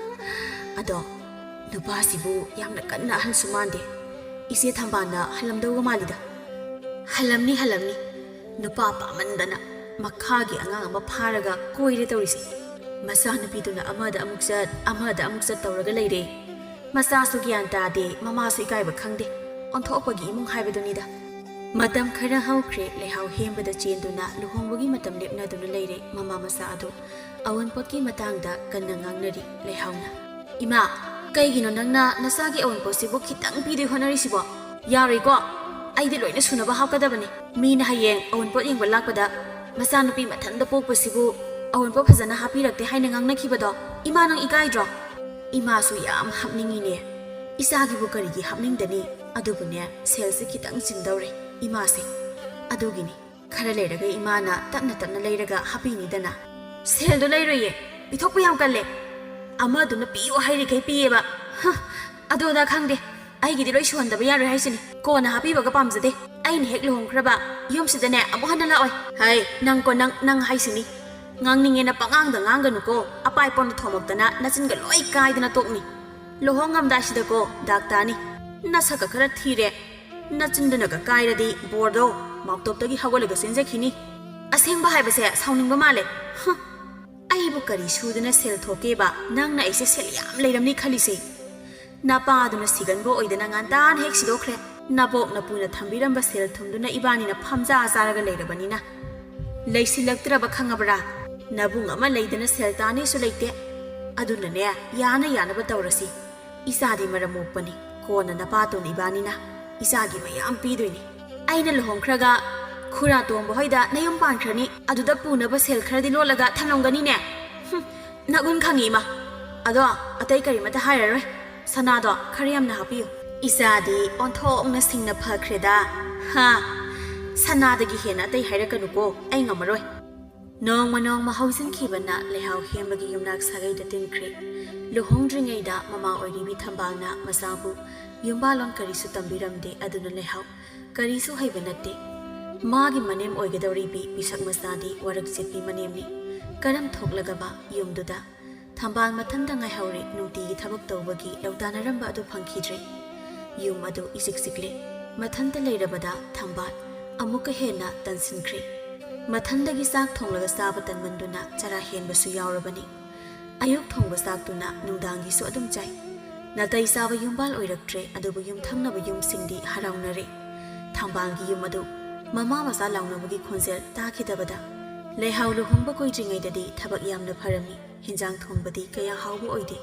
ꯑꯗꯣ ꯅꯨꯄꯥꯁꯤꯕꯨ ꯌꯥꯝꯅ ꯀꯟꯅ ꯑꯍꯟꯁꯨ ꯃꯥꯟꯗꯦ꯫ ꯏꯆꯦ ꯊꯝꯕꯥꯜꯅ ꯍꯜꯂꯝꯗꯧꯕ ꯃꯥꯜꯂꯤꯗ꯫ ꯍꯜꯂꯝꯅꯤ, ꯍꯜꯂꯝꯅꯤ꯫ ꯅꯨꯄꯥ ꯄꯥꯝꯃꯟꯗꯅ ꯃꯈꯥꯒꯤ ꯑꯉꯥꯡ ꯑꯃ ꯐꯥꯔꯒ ꯀꯣꯏꯔꯦ ꯇꯧꯔꯤꯁꯦ꯫ ꯃꯆꯥꯅꯨꯄꯤꯗꯨꯅ ꯑꯃꯗ ꯑꯃꯨꯛ ꯆꯠ, ꯑꯃꯗ ꯑꯃꯨꯛ ꯆꯠ ꯇꯧꯔꯒ ꯂꯩꯔꯦ꯫ ꯃꯆꯥꯁꯨ ꯒ꯭ꯌꯥꯟ ꯇꯥꯗꯦ, ꯃꯃꯥꯁꯨ ꯏꯀꯥꯏꯕ ꯈꯪꯗꯦ꯫ ꯑꯣꯟꯊꯣꯛꯄꯒꯤ ꯏꯃꯨꯡ ꯍꯥꯏꯕꯗꯨꯅꯤꯗ꯫ ꯃꯇꯝ ꯈꯔ ꯍꯧꯈ꯭ꯔꯦ, ꯂꯩꯍꯥꯎ ꯍꯦꯟꯕꯗ ꯆꯦꯟꯗꯨꯅ ꯂꯨꯍꯣꯡꯕꯒꯤ ꯃꯇꯝ ꯂꯦꯞꯅꯗꯨꯅ ꯂꯩꯔꯦ ꯃꯃꯥ ꯃꯆꯥ ꯑꯗꯨ꯫ ꯑꯋꯨꯟꯄꯣꯠꯀꯤ ꯃꯇꯥꯡꯗ ꯀꯟꯅ ꯉꯥꯡꯅꯔꯤ ꯂꯩꯍꯥꯎꯅ꯫ "ꯏꯃꯥ, ꯀꯩꯒꯤꯅꯣ ꯅꯪꯅ ꯅꯆꯥꯒꯤ ꯑꯋꯨꯟꯄꯣꯠꯁꯤꯕꯨ ꯈꯤꯇꯪ ꯄꯤꯗꯣꯏ ꯍꯣꯠꯅꯔꯤꯁꯤꯕꯣ? ꯌꯥꯔꯣꯏꯀꯣ, ꯑꯩꯗꯤ ꯂꯣꯏꯅ ꯁꯨꯅꯕ ꯍꯥꯞꯀꯗꯕꯅꯤ꯫ ꯃꯤꯅ ꯍꯌꯦꯡ ꯑꯋꯨꯟꯄꯣꯠ ꯌꯦꯡꯕ ꯂꯥꯛꯄꯗ ꯃꯆꯥꯅꯨꯄꯤ ꯃꯊꯟꯇ ꯄꯣꯛꯄꯁꯤꯕꯨ ꯑꯋꯨꯟꯄꯣꯠ ꯐꯖꯅ ꯍꯥꯞꯄꯤꯔꯛꯇꯦ ꯍꯥꯏꯅ ꯉꯥꯡꯅꯈꯤꯕꯗꯣ, ꯏꯃꯥ ꯅꯪ ꯏꯀꯥꯏꯗ꯭ꯔꯣ?" ꯏꯃꯥꯁꯨ ꯌꯥꯝ ꯍꯥꯞꯅꯤꯡꯉꯤꯅꯦ꯫ ꯏꯆꯥꯒꯤꯕꯨ ꯀꯔꯤꯒꯤ ꯍꯥꯞꯅꯤꯡꯗꯅꯤ? ꯑꯗꯨꯕꯨꯅꯦ, ꯁꯦꯜꯁꯦ ꯈꯤꯇꯪ ꯆꯤꯟꯗꯧꯔꯦ ꯏꯃꯥꯁꯦ꯫ ꯑꯗꯨꯒꯤꯅꯤ꯫ ꯈꯔ ꯂꯩꯔꯒ ꯏꯃꯥꯅ ꯇꯞꯅ ꯇꯞꯅ ꯂꯩꯔꯒ ꯍꯥꯞꯄꯤꯅꯤꯗꯅ꯫ "ꯁꯦꯜꯗꯣ ꯂꯩꯔꯣꯏꯌꯦ, ꯄꯤꯊꯣꯛꯄ ꯌꯥꯝ ꯀꯜꯂꯦ꯫ ꯑꯃꯗꯨꯅ ꯄꯤꯌꯨ ꯍꯥꯏꯔꯤꯈꯩ ꯄꯤꯌꯦꯕ꯫ ꯍ, ꯑꯗꯨ ꯑꯗꯥ ꯈꯪꯗꯦ꯫ ꯑꯩꯒꯤꯗꯤ ꯂꯣꯏ ꯁꯨꯍꯟꯗꯕ ꯌꯥꯔꯣꯏ ꯍꯥꯏꯁꯤꯅꯤ꯫ ꯀꯣꯟꯅ ꯍꯥꯞꯄꯤꯕꯒ ꯄꯥꯝꯖꯗꯦ꯫ ꯑꯩꯅ ꯍꯦꯛ ꯂꯨꯍꯣꯡꯈ꯭ꯔꯕ ꯌꯨꯝꯁꯤꯗꯅꯦ ꯑꯃꯨꯛ ꯍꯟꯅ ꯂꯥꯛꯑꯣꯏ꯫ ꯍꯩ, ꯅꯪꯀꯣ ꯅꯪ, ꯅꯪ ꯍꯥꯏꯁꯤꯅꯤ꯫ ꯉꯥꯡꯅꯤꯡꯉꯦꯅ ꯄꯉꯥꯡꯗ ꯉꯥꯡꯒꯅꯨꯀꯣ꯫ ꯑꯄꯥꯏ ꯄꯣꯟꯗ ꯊꯣꯝꯃꯛꯇꯅ ꯅꯆꯤꯟꯒ ꯂꯣꯏ ꯀꯥꯏꯗꯅ ꯇꯣꯛꯅꯤ꯫ ꯂꯨꯍꯣꯡꯉꯝꯗꯥꯏꯁꯤꯗꯀꯣ ꯗꯥꯛꯇꯔꯅꯤ꯫ ꯅꯁꯛꯀ ꯈꯔ ꯊꯤꯔꯦ꯫ ꯅꯆꯤꯟꯗꯨꯅꯒ ꯀꯥꯏꯔꯗꯤ ꯕꯣꯔꯗꯣ ꯃꯥꯎꯇꯣꯞꯇꯒꯤ ꯍꯧꯒꯠꯂꯒ ꯆꯦꯟꯖꯈꯤꯅꯤ꯫ ꯑꯁꯦꯡꯕ ꯍꯥꯏꯕꯁꯦ ꯁꯥꯎꯅꯤꯡꯕ ꯃꯥꯜꯂꯦ꯫ ꯍ, ꯑꯩꯕꯨ ꯀꯔꯤ ꯁꯨꯗꯅ ꯁꯦꯜ ꯊꯣꯛꯀꯦꯕ? ꯅꯪꯅ ꯑꯩꯁꯦ ꯁꯦꯜ ꯌꯥꯝ ꯂꯩꯔꯝꯅꯤ ꯈꯜꯂꯤꯁꯦ꯫ ꯅꯄꯥꯗꯨꯅ ꯁꯤꯒꯟꯕ ꯑꯣꯏꯗꯅ ꯉꯟꯇꯥꯅ ꯍꯦꯛ ꯁꯤꯗꯣꯛꯈ꯭ꯔꯦ꯫ ꯅꯕꯣꯛ ꯅꯄꯨꯅ ꯊꯝꯕꯤꯔꯝꯕ ꯁꯦꯜ ꯊꯨꯝꯗꯨꯅ ꯏꯕꯥꯅꯤꯅ ꯐꯝꯖꯥ ꯆꯥꯔꯒ ꯂꯩꯔꯕꯅꯤꯅ꯫ ꯂꯩꯁꯤꯜꯂꯛꯇ꯭ꯔꯕ ꯈꯪꯉꯕ꯭ꯔꯥ? ꯅꯕꯨꯡ ꯑꯃ ꯂꯩꯗꯅ ꯁꯦꯜ ꯇꯥꯅꯤꯁꯨ ꯂꯩꯇꯦ꯫ ꯑꯗꯨꯅꯅꯦ, ꯌꯥꯅ ꯌꯥꯅꯕ ꯇꯧꯔꯁꯤ꯫ ꯏꯆꯥꯗꯤ ꯃꯔꯝ ꯃꯣꯛꯄꯅꯤ, ꯀꯣꯟꯅ ꯅꯄꯥꯇꯣꯟ ꯏꯕꯥꯅꯤꯅ꯫ ꯏꯆꯥꯒꯤ ꯃꯌꯥꯝ ꯄꯤꯗꯣꯏꯅꯤ꯫ ꯑꯩꯅ ꯂꯨꯍꯣꯡꯈ꯭ꯔꯒ ꯈꯨꯔꯥ ꯇꯣꯝꯕ ꯍꯣꯏꯗ ꯅꯌꯨꯝ ꯄꯥꯟꯈ꯭ꯔꯅꯤ꯫ ꯑꯗꯨꯗ ꯄꯨꯅꯕ ꯁꯦꯜ ꯈꯔꯗꯤ ꯂꯣꯠꯂꯒ ꯊꯝꯂꯝꯒꯅꯤꯅꯦ꯫ ꯍꯨꯝ, ꯅꯒꯨꯟ ꯈꯪꯉꯤ, ꯏꯃꯥ꯫ ꯑꯗꯣ ꯑꯇꯩ ꯀꯔꯤꯃꯇ ꯍꯥꯏꯔꯔꯣꯏ꯫ ꯁꯅꯥꯗꯣ ꯈꯔ ꯌꯥꯝꯅ ꯍꯥꯞꯄꯤꯌꯨ꯫ ꯏꯆꯥꯗꯤ ꯑꯣꯟꯊꯣꯛꯅ ꯁꯤꯡꯅ ꯐꯈ꯭ꯔꯦꯗ꯫ ꯍꯥ, ꯁꯅꯥꯗꯒꯤ ꯍꯦꯟꯅ ꯑꯇꯩ ꯍꯥꯏꯔꯛꯀꯅꯨꯀꯣ, ꯑꯩ ꯉꯝꯃꯔꯣꯏ꯫ ꯅꯣꯡꯃ ꯅꯣꯡꯃ ꯍꯧꯖꯤꯟꯈꯤꯕꯅ ꯂꯩꯍꯥꯎ ꯍꯦꯝꯕꯒꯤ ꯌꯨꯝꯅꯥꯛ ꯁꯥꯒꯩꯗ ꯇꯤꯟꯈ꯭ꯔꯦ꯫ ꯂꯨꯍꯣꯡꯗ꯭ꯔꯤꯉꯩꯗ ꯃꯃꯥ ꯑꯣꯏꯔꯤꯕꯤ ꯊꯝꯕꯥꯜꯅ ꯃꯆꯥꯕꯨ ꯌꯨꯝꯕꯥꯜꯂꯣꯟ ꯀꯔꯤꯁꯨ ꯇꯝꯕꯤꯔꯝꯗꯦ꯫ ꯑꯗꯨꯅ ꯂꯩꯍꯥꯎ ꯀꯔꯤꯁꯨ ꯍꯩꯕ ꯅꯠꯇꯦ꯫ ꯃꯥꯒꯤ ꯃꯅꯦꯝ ꯑꯣꯏꯒꯗꯧꯔꯤꯕꯤ ꯄꯤꯁꯛ ꯃꯆꯥꯗꯤ ꯋꯥꯔꯛ ꯆꯦꯠꯄꯤ ꯃꯅꯦꯝꯅꯤ꯫ ꯀꯔꯝ ꯊꯣꯛꯂꯒꯕ ꯌꯨꯝꯗꯨꯗ ꯊꯝꯕꯥꯜ ꯃꯊꯟꯇ ꯉꯥꯏꯍꯧꯔꯦ꯫ ꯅꯨꯡꯇꯤꯒꯤ ꯊꯕꯛ ꯇꯧꯕꯒꯤ ꯂꯧꯇꯥꯅꯔꯝꯕ ꯑꯗꯨ ꯐꯪꯈꯤꯗ꯭ꯔꯦ꯫ ꯌꯨꯝ ꯑꯗꯨ ꯏꯆꯤꯛ ꯆꯤꯛꯂꯦ꯫ ꯃꯊꯟꯇ ꯂꯩꯔꯕꯗ ꯊꯝꯕꯥꯜ ꯑꯃꯨꯛꯀ ꯍꯦꯟꯅ ꯇꯟꯁꯤꯟꯈ꯭ꯔꯦ꯫ ꯃꯊꯟꯗꯒꯤ ꯆꯥꯛ ꯊꯣꯡꯂꯒ ꯆꯥꯕ ꯇꯟꯃꯟꯗꯨꯅ ꯆꯔꯥ ꯍꯦꯟꯕꯁꯨ ꯌꯥꯎꯔꯕꯅꯤ꯫ ꯑꯌꯨꯛ ꯊꯣꯡꯕ ꯆꯥꯛꯇꯨꯅ ꯅꯨꯡꯗꯥꯡꯒꯤꯁꯨ ꯑꯗꯨꯝ ꯆꯥꯏ꯫ ꯅꯥꯇꯩ ꯆꯥꯕ ꯌꯨꯝꯕꯥꯜ ꯑꯣꯏꯔꯛꯇ꯭ꯔꯦ꯫ ꯑꯗꯨꯕꯨ ꯌꯨꯝꯊꯪꯅꯕ ꯌꯨꯝꯁꯤꯡꯗꯤ ꯍꯔꯥꯎꯅꯔꯦ꯫ ꯊꯝꯕꯥꯜꯒꯤ ꯌꯨꯝ ꯑꯗꯨ ꯃꯃꯥ ꯃꯆꯥ ꯂꯥꯎꯅꯕꯒꯤ ꯈꯣꯟꯖꯦꯜ ꯇꯥꯈꯤꯗꯕꯗ꯫ ꯂꯩꯍꯥꯎ ꯂꯨꯍꯣꯡꯕ ꯀꯨꯏꯗ꯭ꯔꯤꯉꯩꯗꯗꯤ ꯊꯕꯛ ꯌꯥꯝꯅ ꯐꯔꯝꯃꯤ꯫ ꯍꯤꯟꯖꯥꯡ ꯊꯣꯡꯕꯗꯤ ꯀꯌꯥ ꯍꯥꯎꯕ ꯑꯣꯏꯗꯦ꯫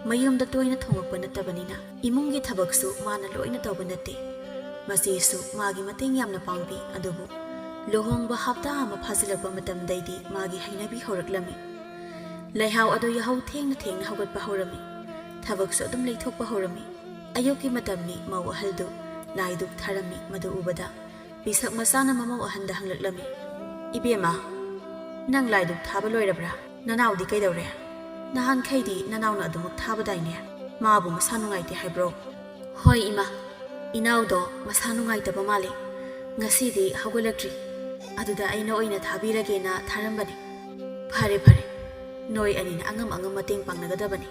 ꯃꯌꯨꯝꯗ ꯇꯣꯏꯅ ꯊꯣꯡꯉꯛꯄ ꯅꯠꯇꯕꯅꯤꯅ ꯏꯃꯨꯡꯒꯤ ꯊꯕꯛꯁꯨ ꯃꯥꯅ ꯂꯣꯏꯅ ꯇꯧꯕ ꯅꯠꯇꯦ꯫ ꯃꯆꯦꯁꯨ ꯃꯥꯒꯤ ꯃꯇꯦꯡ ꯌꯥꯝꯅ ꯄꯥꯡꯕꯤ꯫ ꯑꯗꯨꯕꯨ ꯂꯨꯍꯣꯡꯕ ꯍꯞꯇꯥ ꯑꯃ ꯐꯥꯖꯤꯜꯂꯛꯄ ꯃꯇꯝꯗꯩꯗꯤ ꯃꯥꯒꯤ ꯍꯩꯅꯕꯤ ꯍꯧꯔꯛꯂꯝꯃꯤ꯫ ꯂꯩꯍꯥꯎ ꯑꯗꯨ ꯌꯥꯍꯧ ꯊꯦꯡꯅ ꯊꯦꯡꯅ ꯍꯧꯒꯠꯄ ꯍꯧꯔꯝꯃꯤ꯫ ꯊꯕꯛꯁꯨ ꯑꯗꯨꯝ ꯂꯩꯊꯣꯛꯄ ꯍꯧꯔꯝꯃꯤ꯫ ꯑꯌꯨꯛꯀꯤ ꯃꯇꯝꯅꯤ꯫ ꯃꯧ ꯑꯍꯜꯗꯨ ꯂꯥꯏꯗꯨꯛ ꯊꯥꯔꯝꯃꯤ꯫ ꯃꯗꯨ ꯎꯕꯗ ꯄꯤꯁꯛ ꯃꯆꯥꯅ ꯃꯃꯧ ꯑꯍꯟꯗ ꯍꯪꯂꯛꯂꯝꯃꯤ, "ꯏꯕꯦꯝꯃ, ꯅꯪ ꯂꯥꯏꯗꯨꯛ ꯊꯥꯕ ꯂꯣꯏꯔꯕ꯭ꯔꯥ? ꯅꯅꯥꯎꯗꯤ ꯀꯩꯗꯧꯔꯦ? ꯅꯍꯥꯟꯈꯩꯗꯤ ꯅꯅꯥꯎꯅ ꯑꯗꯨꯃꯛ ꯊꯥꯕꯗꯥꯏꯅꯦ? ꯃꯥꯕꯨ ꯃꯁꯥ ꯅꯨꯡꯉꯥꯏꯇꯦ ꯍꯥꯏꯕ꯭ꯔꯣ?" "ꯍꯣꯏ ꯏꯃꯥ, ꯏꯅꯥꯎꯗꯣ ꯃꯁꯥ ꯅꯨꯡꯉꯥꯏꯇꯕ ꯃꯥꯜꯂꯤ꯫ ꯉꯁꯤꯗꯤ ꯍꯧꯒꯠꯂꯛꯇ꯭ꯔꯤ꯫ ꯑꯗꯨꯗ ꯑꯩꯅ ꯑꯣꯏꯅ ꯊꯥꯕꯤꯔꯒꯦꯅ ꯊꯥꯔꯝꯕꯅꯤ꯫" "ꯐꯔꯦ ꯐꯔꯦ, ꯅꯣꯏ ꯑꯅꯤꯅ ꯑꯉꯝ ꯑꯉꯝ ꯃꯇꯦꯡ ꯄꯥꯡꯅꯒꯗꯕꯅꯤ꯫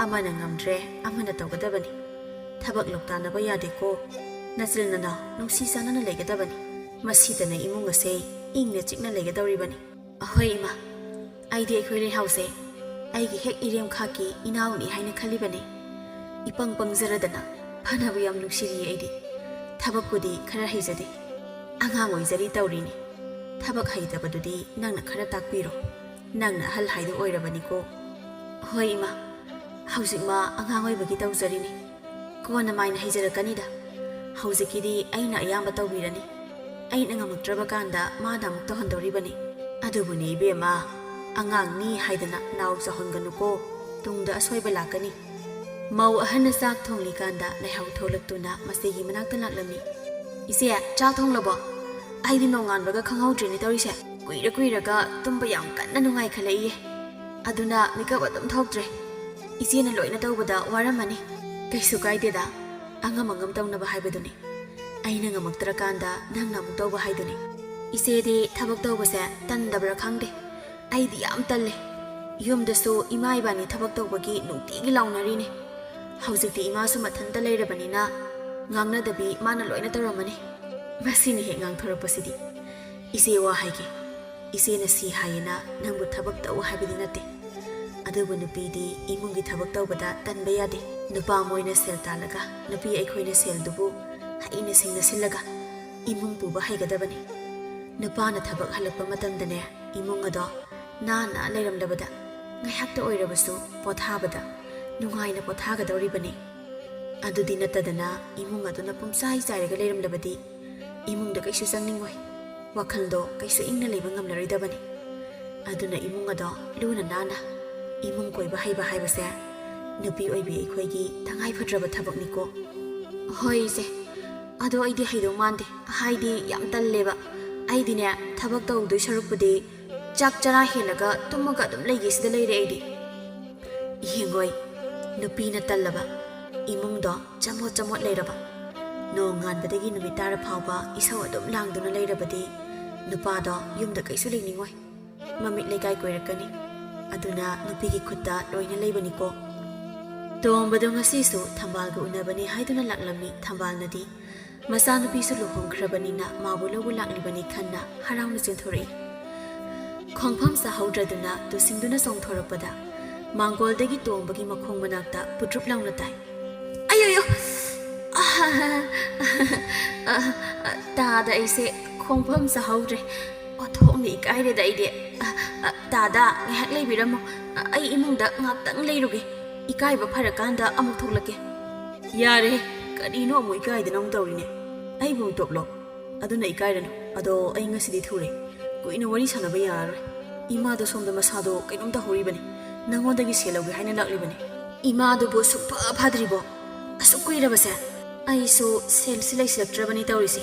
ꯑꯃꯅ ꯉꯝꯗ꯭ꯔꯦ ꯑꯃꯅ ꯇꯧꯒꯗꯕꯅꯤ꯫ ꯊꯕꯛ ꯂꯧꯇꯥꯅꯕ ꯌꯥꯗꯦꯀꯣ꯫ ꯅꯆꯤꯜ ꯅꯅꯥꯎ ꯅꯨꯡꯁꯤ ꯆꯥꯟꯅꯅ ꯂꯩꯒꯗꯕꯅꯤ꯫ ꯃꯁꯤꯗꯅ ꯏꯃꯨꯡ ꯑꯁꯦ ꯏꯪꯅ ꯆꯤꯛꯅ ꯂꯩꯒꯗꯧꯔꯤꯕꯅꯤ꯫" "ꯑꯍꯣꯏ ꯏꯃꯥ, ꯑꯩꯗꯤ ꯑꯩꯈꯣꯏ ꯂꯩꯍꯥꯎꯁꯦ ꯑꯩꯒꯤ ꯍꯦꯛ ꯏꯔꯦꯝꯈꯥꯛꯀꯤ ꯏꯅꯥꯎꯅꯤ ꯍꯥꯏꯅ ꯈꯜꯂꯤꯕꯅꯤ꯫ ꯏꯄꯪ ꯄꯪꯖꯔꯗꯅ ꯐꯅꯕ ꯌꯥꯝ ꯅꯨꯡꯁꯤꯔꯤꯌꯦ ꯑꯩꯗꯤ꯫ ꯊꯕꯛꯄꯨꯗꯤ ꯈꯔ ꯍꯩꯖꯗꯦ꯫ ꯑꯉꯥꯡ ꯑꯣꯏꯖꯔꯤ ꯇꯧꯔꯤꯅꯤ꯫ ꯊꯕꯛ ꯍꯩꯇꯕꯗꯨꯗꯤ ꯅꯪꯅ ꯈꯔ ꯇꯥꯛꯄꯤꯔꯣ꯫ ꯅꯪꯅ ꯑꯍꯜ ꯍꯥꯏꯗꯣ ꯑꯣꯏꯔꯕꯅꯤꯀꯣ꯫" "ꯍꯣꯏ ꯏꯃꯥ, ꯍꯧꯖꯤꯛ ꯃꯥ ꯑꯉꯥꯡ ꯑꯣꯏꯕꯒꯤ ꯇꯧꯖꯔꯤꯅꯤ꯫ ꯀꯣꯟꯅ ꯃꯥꯏꯅ ꯍꯩꯖꯔꯛꯀꯅꯤꯗ꯫ ꯍꯧꯖꯤꯛꯀꯤꯗꯤ ꯑꯩꯅ ꯑꯌꯥꯝꯕ ꯇꯧꯕꯤꯔꯅꯤ꯫ ꯑꯩꯅ ꯉꯝꯃꯛꯇ꯭ꯔꯕ ꯀꯥꯟꯗ ꯃꯥꯅ ꯑꯃꯨꯛ ꯇꯧꯍꯟꯗꯧꯔꯤꯕꯅꯤ꯫ ꯑꯗꯨꯕꯨꯅꯦ ꯏꯕꯦꯝꯃ, ꯑꯉꯥꯡꯅꯤ ꯍꯥꯏꯗꯅ ꯅꯥꯎ ꯆꯥꯎꯍꯟꯒꯅꯨꯀꯣ, ꯇꯨꯡꯗ ꯑꯁꯣꯏꯕ ꯂꯥꯛꯀꯅꯤ꯫ ꯃꯧ ꯑꯍꯟꯅ ꯆꯥꯛ ꯊꯣꯡꯂꯤꯀꯥꯟꯗ ꯂꯩꯍꯧ ꯊꯣꯛꯂꯛꯇꯨꯅ ꯃꯆꯦꯒꯤ ꯃꯅꯥꯛꯇ ꯂꯥꯛꯂꯝꯃꯤ꯫ "ꯏꯆꯦ, ꯆꯥꯛ ꯊꯣꯡꯂꯕꯣ? ꯑꯩꯗꯤ ꯅꯣꯡꯉꯥꯟꯕꯒ ꯈꯪꯍꯧꯗ꯭ꯔꯦꯅꯦ ꯇꯧꯔꯤꯁꯦ꯫ ꯀꯨꯏꯔ ꯀꯨꯏꯔꯒ ꯇꯨꯝꯕ ꯌꯥꯝ ꯀꯟꯅ ꯅꯨꯡꯉꯥꯏꯈꯠꯂꯛꯏꯌꯦ꯫ ꯑꯗꯨꯅ ꯃꯤꯀꯞ ꯑꯗꯨꯝ ꯊꯣꯛꯇ꯭ꯔꯦ꯫ ꯏꯆꯦꯅ ꯂꯣꯏꯅ ꯇꯧꯕꯗ ꯋꯥꯔꯝꯃꯅꯤ꯫" "ꯀꯩꯁꯨ ꯀꯥꯏꯗꯦꯗ, ꯑꯉꯝ ꯑꯉꯝ ꯇꯧꯅꯕ ꯍꯥꯏꯕꯗꯨꯅꯤ꯫ ꯑꯩꯅ ꯉꯝꯃꯛꯇ꯭ꯔꯀꯥꯟꯗ ꯅꯪꯅ ꯑꯃꯨꯛ ꯇꯧꯕ ꯍꯥꯏꯗꯨꯅꯤ꯫ ꯏꯆꯦꯗꯤ ꯊꯕꯛ ꯇꯧꯕꯁꯦ ꯇꯟꯗꯕ꯭ꯔꯥ ꯈꯪꯗꯦ꯫ ꯑꯩꯗꯤ ꯌꯥꯝ ꯇꯜꯂꯦ꯫ ꯌꯨꯝꯗꯁꯨ ꯏꯃꯥ ꯏꯕꯥꯅꯤ ꯊꯕꯛ ꯇꯧꯕꯒꯤ ꯅꯨꯡꯇꯤꯒꯤ ꯂꯥꯎꯅꯔꯤꯅꯦ꯫ ꯍꯧꯖꯤꯛꯇꯤ ꯏꯃꯥꯁꯨ ꯃꯊꯟꯇ ꯂꯩꯔꯕꯅꯤꯅ ꯉꯥꯡꯅꯗꯕꯤ ꯃꯥꯅ ꯂꯣꯏꯅ ꯇꯧꯔꯝꯃꯅꯤ꯫ ꯃꯁꯤꯅ ꯍꯦꯛ ꯉꯥꯡꯊꯣꯔꯛꯄꯁꯤꯗꯤ꯫ ꯏꯆꯦ, ꯋꯥ ꯍꯥꯏꯒꯦ꯫ ꯏꯆꯦꯅ ꯁꯤ ꯍꯥꯏꯌꯦꯅ ꯅꯪꯕꯨ ꯊꯕꯛ ꯇꯧ ꯍꯥꯏꯕꯗꯤ ꯅꯠꯇꯦ꯫ ꯑꯗꯨꯕꯨ ꯅꯨꯄꯤꯗꯤ ꯏꯃꯨꯡꯒꯤ ꯊꯕꯛ ꯇꯧꯕꯗ ꯇꯟꯕ ꯌꯥꯗꯦ꯫ ꯅꯨꯄꯥ ꯃꯣꯏꯅ ꯁꯦꯜ ꯇꯥꯜꯂꯒ ꯅꯨꯄꯤ ꯑꯩꯈꯣꯏꯅ ꯁꯦꯜꯗꯨꯕꯨ ꯍꯩꯅ ꯁꯤꯡꯅ ꯁꯤꯜꯂꯒ ꯏꯃꯨꯡ ꯄꯨꯕ ꯍꯩꯒꯗꯕꯅꯤ꯫ ꯅꯨꯄꯥꯅ ꯊꯕꯛ ꯍꯜꯂꯛꯄ ꯃꯇꯝꯗꯅꯦ, ꯏꯃꯨꯡ ꯑꯗꯣ ꯅꯥꯟꯅ ꯂꯩꯔꯝꯂꯕꯗ ꯉꯥꯏꯍꯥꯛꯇ ꯑꯣꯏꯔꯕꯁꯨ ꯄꯣꯊꯥꯕꯗ ꯅꯨꯡꯉꯥꯏꯅ ꯄꯣꯊꯥꯒꯗꯧꯔꯤꯕꯅꯤ꯫ ꯑꯗꯨꯗꯤ ꯅꯠꯇꯗꯅ ꯏꯃꯨꯡ ꯑꯗꯨꯅ ꯄꯨꯝꯆꯥꯏ ꯆꯥꯏꯔꯒ ꯂꯩꯔꯝꯂꯕꯗꯤ ꯏꯃꯨꯡꯗ ꯀꯩꯁꯨ ꯆꯪꯅꯤꯡꯉꯣꯏ꯫ ꯋꯥꯈꯜꯗꯣ ꯀꯩꯁꯨ ꯏꯪꯅ ꯂꯩꯕ ꯉꯝꯂꯔꯣꯏꯗꯕꯅꯤ꯫ ꯑꯗꯨꯅ ꯏꯃꯨꯡ ꯑꯗꯣ ꯂꯨꯅ ꯅꯥꯟꯅ ꯏꯃꯨꯡ ꯀꯣꯏꯕ ꯍꯩꯕ ꯍꯥꯏꯕꯁꯦ ꯅꯨꯄꯤ ꯑꯣꯏꯕꯤ ꯑꯩꯈꯣꯏꯒꯤ ꯇꯉꯥꯏ ꯐꯗ꯭ꯔꯕ ꯊꯕꯛꯅꯤꯀꯣ꯫ ꯍꯣꯏ ꯏꯆꯦ, ꯑꯗꯣ ꯑꯩꯗꯤ ꯍꯩꯗꯧ ꯃꯥꯟꯗꯦ, ꯍꯥꯏꯗꯤ ꯌꯥꯝ ꯇꯜꯂꯦꯕ꯫ ꯑꯩꯗꯤꯅꯦ, ꯊꯕꯛ ꯇꯧꯗꯣꯏ ꯁꯔꯨꯛꯄꯨꯗꯤ ꯆꯥꯛ ꯆꯔꯥ ꯍꯦꯜꯂꯒ ꯇꯨꯝꯃꯒ ꯑꯗꯨꯝ ꯂꯩꯒꯦ ꯁꯤꯗ ꯂꯩꯔꯦ ꯑꯩꯗꯤ꯫ ꯌꯦꯡꯉꯣꯏ, ꯅꯨꯄꯤꯅ ꯇꯜꯂꯕ, ꯏꯃꯨꯡꯗꯣ ꯆꯃꯣꯠ ꯆꯃꯣꯠ ꯂꯩꯔꯕ, ꯅꯣꯡꯉꯥꯟꯕꯗꯒꯤ ꯅꯨꯃꯤꯠ ꯇꯥꯔ ꯐꯥꯎꯕ ꯏꯁꯧ ꯑꯗꯨꯝ ꯂꯥꯡꯗꯨꯅ ꯂꯩꯔꯕꯗꯤ ꯅꯨꯄꯥꯗꯣ ꯌꯨꯝꯗ ꯀꯩꯁꯨ ꯂꯩꯅꯤꯡꯉꯣꯏ꯫ ꯃꯃꯤꯠ ꯂꯩꯀꯥꯏ ꯀꯣꯏꯔꯛꯀꯅꯤ꯫ ꯑꯗꯨꯅ ꯅꯨꯄꯤꯒꯤ ꯈꯨꯠꯇ ꯂꯣꯏꯅ ꯂꯩꯕꯅꯤꯀꯣ꯫ ꯇꯣꯝꯕꯗꯣ ꯉꯁꯤꯁꯨ ꯊꯝꯕꯥꯜꯒ ꯎꯅꯕꯅꯤ ꯍꯥꯏꯗꯨꯅ ꯂꯥꯛꯂꯝꯃꯤ꯫ ꯊꯝꯕꯥꯜꯅꯗꯤ ꯃꯆꯥꯅꯨꯄꯤꯁꯨ ꯂꯨꯍꯣꯡꯈ꯭ꯔꯕꯅꯤꯅ ꯃꯥꯕꯨ ꯂꯧꯕ ꯂꯥꯛꯂꯤꯕꯅꯤ ꯈꯟꯅ ꯍꯔꯥꯎꯅ ꯆꯦꯟꯊꯣꯔꯛꯏ꯫ ꯈꯣꯡꯐꯝ ꯆꯥꯍꯧꯗ꯭ꯔꯗꯨꯅ ꯇꯨꯁꯤꯟꯗꯨꯅ ꯆꯣꯡꯊꯣꯔꯛꯄꯗ ꯃꯥꯡꯒꯣꯜꯗꯒꯤ ꯇꯣꯝꯕꯒꯤ ꯃꯈꯣꯡ ꯃꯅꯥꯛꯇ ꯄꯨꯗ꯭ꯔꯨꯞ ꯂꯥꯎꯅ ꯇꯥꯏ꯫ "ꯑꯌꯣꯌꯣ! ꯑꯍ, ꯑꯍ, ꯑꯍ, ꯇꯥꯗ ꯑꯩꯁꯦ ꯈꯣꯡꯐꯝ ꯆꯥꯍꯧꯗ꯭ꯔꯦ꯫ ꯑꯣꯟꯊꯣꯛꯅ ꯏꯀꯥꯏꯔꯦꯗ ꯑꯩꯗꯤ꯫ ꯑ, ꯑ, ꯇꯥꯗ, ꯉꯥꯏꯍꯥꯛ ꯂꯩꯕꯤꯔꯝꯃꯣ꯫ ꯑ, ꯑꯩ ꯏꯃꯨꯡꯗ ꯉꯥꯛꯇꯪ ꯂꯩꯔꯨꯒꯦ꯫ ꯏꯀꯥꯏꯕ ꯐꯔꯀꯥꯟꯗ ꯑꯃꯨꯛ ꯊꯣꯛꯂꯛꯀꯦ꯫" "ꯌꯥꯔꯦ, ꯀꯔꯤꯅꯣ ꯑꯃꯨꯛ ꯏꯀꯥꯏꯗꯅ ꯑꯃꯨꯛ ꯇꯧꯔꯤꯅꯦ? ꯑꯩꯕꯨ ꯃꯤꯇꯣꯞꯂꯣ? ꯑꯗꯨꯅ ꯏꯀꯥꯏꯔꯅꯨ꯫ ꯑꯗꯣ ꯑꯩ ꯉꯁꯤꯗꯤ ꯊꯨꯔꯦ꯫ ꯀꯨꯏꯅ ꯋꯥꯔꯤ ꯁꯥꯟꯅꯕ ꯌꯥꯔꯔꯣꯏ꯫ ꯏꯃꯥꯗꯣ ꯁꯣꯝꯗ ꯃꯁꯥꯗꯣ ꯀꯩꯅꯣꯝ ꯇꯧꯍꯧꯔꯤꯕꯅꯤ꯫ ꯅꯪꯉꯣꯟꯗꯒꯤ ꯁꯦꯜ ꯂꯧꯒꯦ ꯍꯥꯏꯅ ꯂꯥꯛꯂꯤꯕꯅꯤ꯫ ꯏꯃꯥꯗꯨꯕꯨ ꯁꯨꯡꯐ ꯐꯗ꯭ꯔꯤꯕꯣ? ꯑꯁꯨꯛ ꯀꯨꯏꯔꯕꯁꯦ? ꯑꯩꯁꯨ ꯁꯦꯜꯁꯤ ꯂꯩꯁꯤꯜꯂꯛꯇ꯭ꯔꯕꯅꯤ ꯇꯧꯔꯤꯁꯦ꯫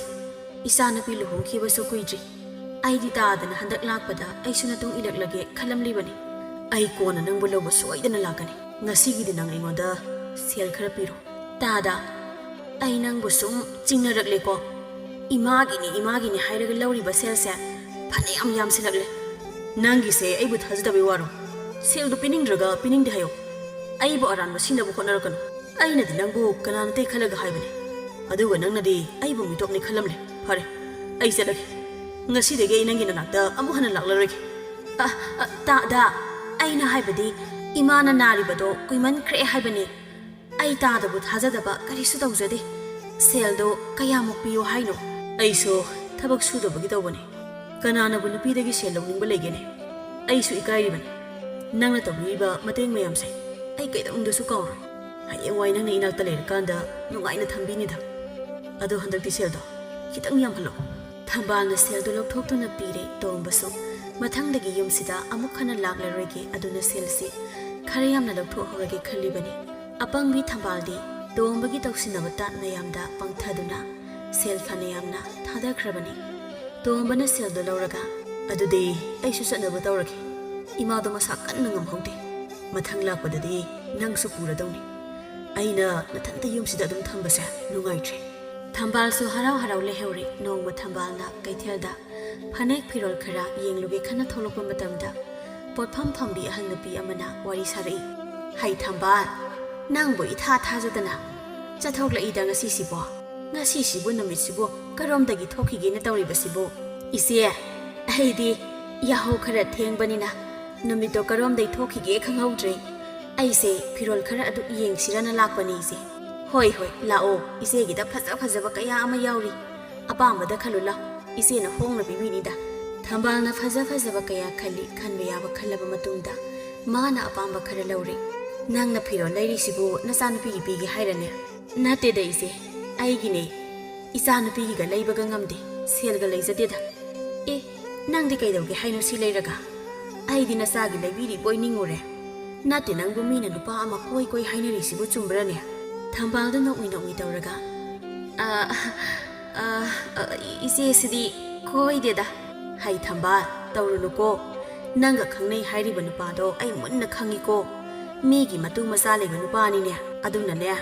ꯏꯆꯥꯅꯨꯄꯤ ꯂꯨꯍꯣꯡꯈꯤꯕꯁꯨ ꯀꯨꯏꯗ꯭ꯔꯤ꯫ ꯑꯩꯗꯤ ꯇꯥꯗꯅ ꯍꯟꯗꯛ ꯂꯥꯛꯄꯗ ꯑꯩꯁꯨ ꯅꯇꯨꯡ ꯏꯜꯂꯛꯂꯒꯦ ꯈꯜꯂꯝꯂꯤꯕꯅꯤ꯫ ꯑꯩ ꯀꯣꯟꯅ ꯅꯪꯕꯨ ꯂꯧꯕ ꯁꯣꯏꯗꯅ ꯂꯥꯛꯀꯅꯤ꯫ ꯉꯁꯤꯒꯤꯗꯤ ꯅꯪ ꯑꯩꯉꯣꯟꯗ ꯁꯦꯜ ꯈꯔ ꯄꯤꯔꯣ꯫ ꯇꯥꯗ, ꯑꯩ ꯅꯪꯕꯨ ꯁꯨꯝ ꯆꯤꯡꯅꯔꯛꯂꯦꯀꯣ꯫ ꯏꯃꯥꯒꯤꯅꯤ, ꯏꯃꯥꯒꯤꯅꯤ ꯍꯥꯏꯔꯒ ꯂꯧꯔꯤꯕ ꯁꯦꯜꯁꯦ ꯐꯅꯌꯥꯝ ꯌꯥꯝꯁꯤꯜꯂꯛꯂꯦ꯫ ꯅꯪꯒꯤꯁꯦ ꯑꯩꯕꯨ ꯊꯥꯖꯗꯕꯩ ꯋꯥꯔꯣ? ꯁꯦꯜꯗꯨ ꯄꯤꯅꯤꯡꯗ꯭ꯔꯒ ꯄꯤꯅꯤꯡꯗꯦ ꯍꯥꯏꯌꯣ꯫ ꯑꯩꯕꯨ ꯑꯔꯥꯟꯕ ꯁꯤꯟꯅꯕ ꯍꯣꯠꯅꯔꯛꯀꯅꯨ꯫ ꯑꯩꯅꯗꯤ ꯅꯪꯕꯨ ꯀꯅꯥꯅꯣꯇꯩ ꯈꯜꯂꯒ ꯍꯥꯏꯕꯅꯤ꯫ ꯑꯗꯨꯒ ꯅꯪꯅꯗꯤ ꯑꯩꯕꯨ ꯃꯤꯇꯣꯞꯅꯤ ꯈꯜꯂꯝꯂꯦ꯫ ꯐꯔꯦ, ꯑꯩ ꯆꯠꯂꯒꯦ꯫ ꯉꯁꯤꯗꯒꯤ ꯑꯩ ꯅꯪꯒꯤ ꯅꯅꯥꯛꯇ ꯑꯃꯨꯛ ꯍꯟꯅ ꯂꯥꯛꯂꯔꯣꯏꯒꯦ꯫ ꯑ, ꯑ, ꯇꯥꯗ, ꯑꯩꯅ ꯍꯥꯏꯕꯗꯤ ꯏꯃꯥꯅ ꯅꯥꯔꯤꯕꯗꯣ ꯀꯨꯏꯃꯟꯈ꯭ꯔꯦ ꯍꯥꯏꯕꯅꯤ꯫ ꯑꯩ ꯇꯥꯗꯕꯨ ꯊꯥꯖꯗꯕ ꯀꯔꯤꯁꯨ ꯇꯧꯖꯗꯦ꯫ ꯁꯦꯜꯗꯣ ꯀꯌꯥꯃꯨꯛ ꯄꯤꯌꯣ ꯍꯥꯏꯅꯣ? ꯑꯩꯁꯨ ꯊꯕꯛ ꯁꯨꯗꯕꯒꯤ ꯇꯧꯕꯅꯤ꯫ ꯀꯅꯥꯅꯕꯨ ꯅꯨꯄꯤꯗꯒꯤ ꯁꯦꯜ ꯂꯧꯅꯤꯡꯕ ꯂꯩꯒꯦꯅꯦ? ꯑꯩꯁꯨ ꯏꯀꯥꯏꯔꯤꯕꯅꯤ꯫ ꯅꯪꯅ ꯇꯧꯕꯤꯔꯤꯕ ꯃꯇꯦꯡ ꯃꯌꯥꯝꯁꯦ ꯑꯩ ꯀꯩꯗꯧꯅꯨꯡꯗꯁꯨ ꯀꯥꯎꯔꯣꯏ꯫ ꯍꯌꯦꯡꯋꯥꯏ ꯅꯪꯅ ꯏꯅꯥꯛꯇ ꯂꯩꯔꯀꯥꯟꯗ ꯅꯨꯡꯉꯥꯏꯅ ꯊꯝꯕꯤꯅꯤꯗ꯫ ꯑꯗꯣ ꯍꯟꯗꯛꯇꯤ ꯁꯦꯜꯗꯣ ꯈꯤꯇꯪ ꯌꯥꯝꯍꯜꯂꯣ꯫ ꯊꯝꯕꯥꯜꯅ ꯁꯦꯜꯗꯨ ꯂꯧꯊꯣꯛꯇꯨꯅ ꯄꯤꯔꯦ꯫ ꯇꯣꯝꯕꯁꯨ ꯃꯊꯪꯗꯒꯤ ꯌꯨꯝꯁꯤꯗ ꯑꯃꯨꯛ ꯍꯟꯅ ꯂꯥꯛꯂꯔꯣꯏꯒꯦ, ꯑꯗꯨꯅ ꯁꯦꯜꯁꯤ ꯈꯔ ꯌꯥꯝꯅ ꯂꯧꯊꯣꯛꯍꯧꯔꯒꯦ ꯈꯜꯂꯤꯕꯅꯤ꯫ ꯑꯄꯪꯕꯤ ꯊꯝꯕꯥꯜꯗꯤ ꯇꯣꯝꯕꯒꯤ ꯇꯧꯁꯤꯟꯅꯕ ꯇꯥꯠ ꯃꯌꯥꯝꯗ ꯄꯪꯊꯗꯨꯅ ꯁꯦꯜ ꯐꯅ ꯌꯥꯝꯅ ꯊꯥꯗꯈ꯭ꯔꯕꯅꯤ꯫ ꯇꯣꯝꯕꯅ ꯁꯦꯜꯗꯨ ꯂꯧꯔꯒ, "ꯑꯗꯨꯗꯤ ꯑꯩꯁꯨ ꯆꯠꯅꯕ ꯇꯧꯔꯒꯦ꯫ ꯏꯃꯥꯗꯣ ꯃꯁꯥ ꯀꯟꯅ ꯉꯝꯍꯧꯗꯦ꯫ ꯃꯊꯪ ꯂꯥꯛꯄꯗꯗꯤ ꯅꯪꯁꯨ ꯄꯨꯔꯗꯧꯅꯤ꯫ ꯑꯩꯅ ꯅꯊꯟꯇ ꯌꯨꯝꯁꯤꯗ ꯑꯗꯨꯝ ꯊꯝꯕꯁꯦ ꯅꯨꯡꯉꯥꯏꯇ꯭ꯔꯦ꯫" ꯊꯝꯕꯥꯜꯁꯨ ꯍꯔꯥꯎ ꯍꯔꯥꯎ ꯂꯩꯍꯧꯔꯦ꯫ ꯅꯣꯡꯃ ꯊꯝꯕꯥꯜꯅ ꯀꯩꯊꯦꯜꯗ ꯐꯅꯦꯛ ꯐꯤꯔꯣꯜ ꯈꯔ ꯌꯦꯡꯂꯨꯒꯦ ꯈꯟꯅ ꯊꯣꯛꯂꯛꯄ ꯃꯇꯝꯗ, ꯄꯣꯠꯐꯝ ꯐꯝꯕꯤ ꯑꯍꯜ ꯅꯨꯄꯤ ꯑꯃꯅ ꯋꯥꯔꯤ ꯁꯥꯔꯛꯏ꯫ "ꯍꯩ ꯊꯝꯕꯥꯜ, ꯅꯪꯕꯨ ꯏꯊꯥ ꯊꯥꯖꯗꯅ ꯆꯠꯊꯣꯛꯂꯛꯏꯗ ꯉꯁꯤꯁꯤꯕꯣ? ꯉꯁꯤꯁꯤꯕꯨ, ꯅꯨꯃꯤꯠꯁꯤꯕꯨ ꯀꯔꯣꯝꯗꯒꯤ ꯊꯣꯛꯈꯤꯒꯦꯅ ꯇꯧꯔꯤꯕꯁꯤꯕꯨ?" "ꯏꯆꯦ, ꯑꯩꯗꯤ ꯌꯥꯍꯧ ꯈꯔ ꯊꯦꯡꯕꯅꯤꯅ ꯅꯨꯃꯤꯠꯇꯣ ꯀꯔꯣꯝꯗꯒꯤ ꯊꯣꯛꯈꯤꯒꯦ ꯈꯪꯍꯧꯗ꯭ꯔꯦ꯫ ꯑꯩꯁꯦ ꯐꯤꯔꯣꯜ ꯈꯔ ꯑꯗꯨ ꯌꯦꯡꯁꯤꯔꯅ ꯂꯥꯛꯄꯅꯤ ꯏꯆꯦ꯫" "ꯍꯣꯏ, ꯍꯣꯏ, ꯂꯥꯛꯑꯣ꯫ ꯏꯆꯦꯒꯤꯗ ꯐꯖ ꯐꯖꯕ ꯀꯌꯥ ꯑꯃ ꯌꯥꯎꯔꯤ꯫ ꯑꯄꯥꯝꯕꯗ ꯈꯜꯂꯨ ꯂꯥꯎ꯫ ꯏꯆꯦꯅ ꯍꯣꯡꯅ ꯄꯤꯕꯤꯅꯤꯗ꯫" ꯊꯝꯕꯥꯜꯅ ꯐꯖ ꯐꯖꯕ ꯀꯌꯥ ꯈꯜꯂꯤ꯫ ꯈꯟꯕ ꯌꯥꯕ ꯈꯜꯂꯕ ꯃꯇꯨꯡꯗ ꯃꯥꯅ ꯑꯄꯥꯝꯕ ꯈꯔ ꯂꯧꯔꯦ꯫ "ꯅꯪꯅ ꯐꯤꯔꯣꯜ ꯂꯩꯔꯤꯁꯤꯕꯨ ꯅꯆꯥꯅꯨꯄꯤꯒꯤ ꯄꯤꯒꯦ ꯍꯥꯏꯔꯅꯦ?" "ꯅꯠꯇꯦꯗ ꯏꯆꯦ, ꯑꯩꯒꯤꯅꯦ꯫ ꯏꯆꯥꯅꯨꯄꯤꯒꯤꯒ ꯂꯩꯕꯒ ꯉꯝꯗꯦ, ꯁꯦꯜꯒ ꯂꯩꯖꯗꯦꯗ꯫ ꯑꯦ, ꯅꯪꯗꯤ ꯀꯩꯗꯧꯒꯦ ꯍꯥꯏꯅꯣ ꯁꯤ ꯂꯩꯔꯒ? ꯑꯩꯗꯤ ꯅꯆꯥꯒꯤ ꯂꯩꯕꯤꯔꯤꯕꯣꯏ ꯅꯤꯡꯉꯨꯔꯦ꯫ ꯅꯠꯇꯦ, ꯅꯪꯕꯨ ꯃꯤꯅ ꯅꯨꯄꯥ ꯑꯃ ꯀꯣꯏ ꯀꯣꯏ ꯍꯥꯏꯅꯔꯤꯁꯤꯕꯨ ꯆꯨꯝꯕ꯭ꯔꯅꯦ?" ꯊꯝꯕꯥꯜꯗ ꯅꯣꯛꯃꯤ ꯅꯣꯛꯃꯤ ꯇꯧꯔꯒ, "ꯑ, ꯑ, ꯑ, ꯏꯆꯦꯁꯤꯗꯤ ꯀꯣꯏꯗꯦꯗ꯫" "ꯍꯩ ꯊꯝꯕꯥꯜ, ꯇꯧꯔꯨꯅꯨꯀꯣ꯫ ꯅꯪꯒ ꯈꯪꯅꯩ ꯍꯥꯏꯔꯤꯕ ꯅꯨꯄꯥꯗꯣ ꯑꯩ ꯃꯨꯟꯅ ꯈꯪꯉꯤꯀꯣ꯫ ꯃꯤꯒꯤ ꯃꯇꯨ ꯃꯆꯥ ꯂꯩꯕ ꯅꯨꯄꯥꯅꯤꯅꯦ꯫ ꯑꯗꯨꯅꯅꯦ,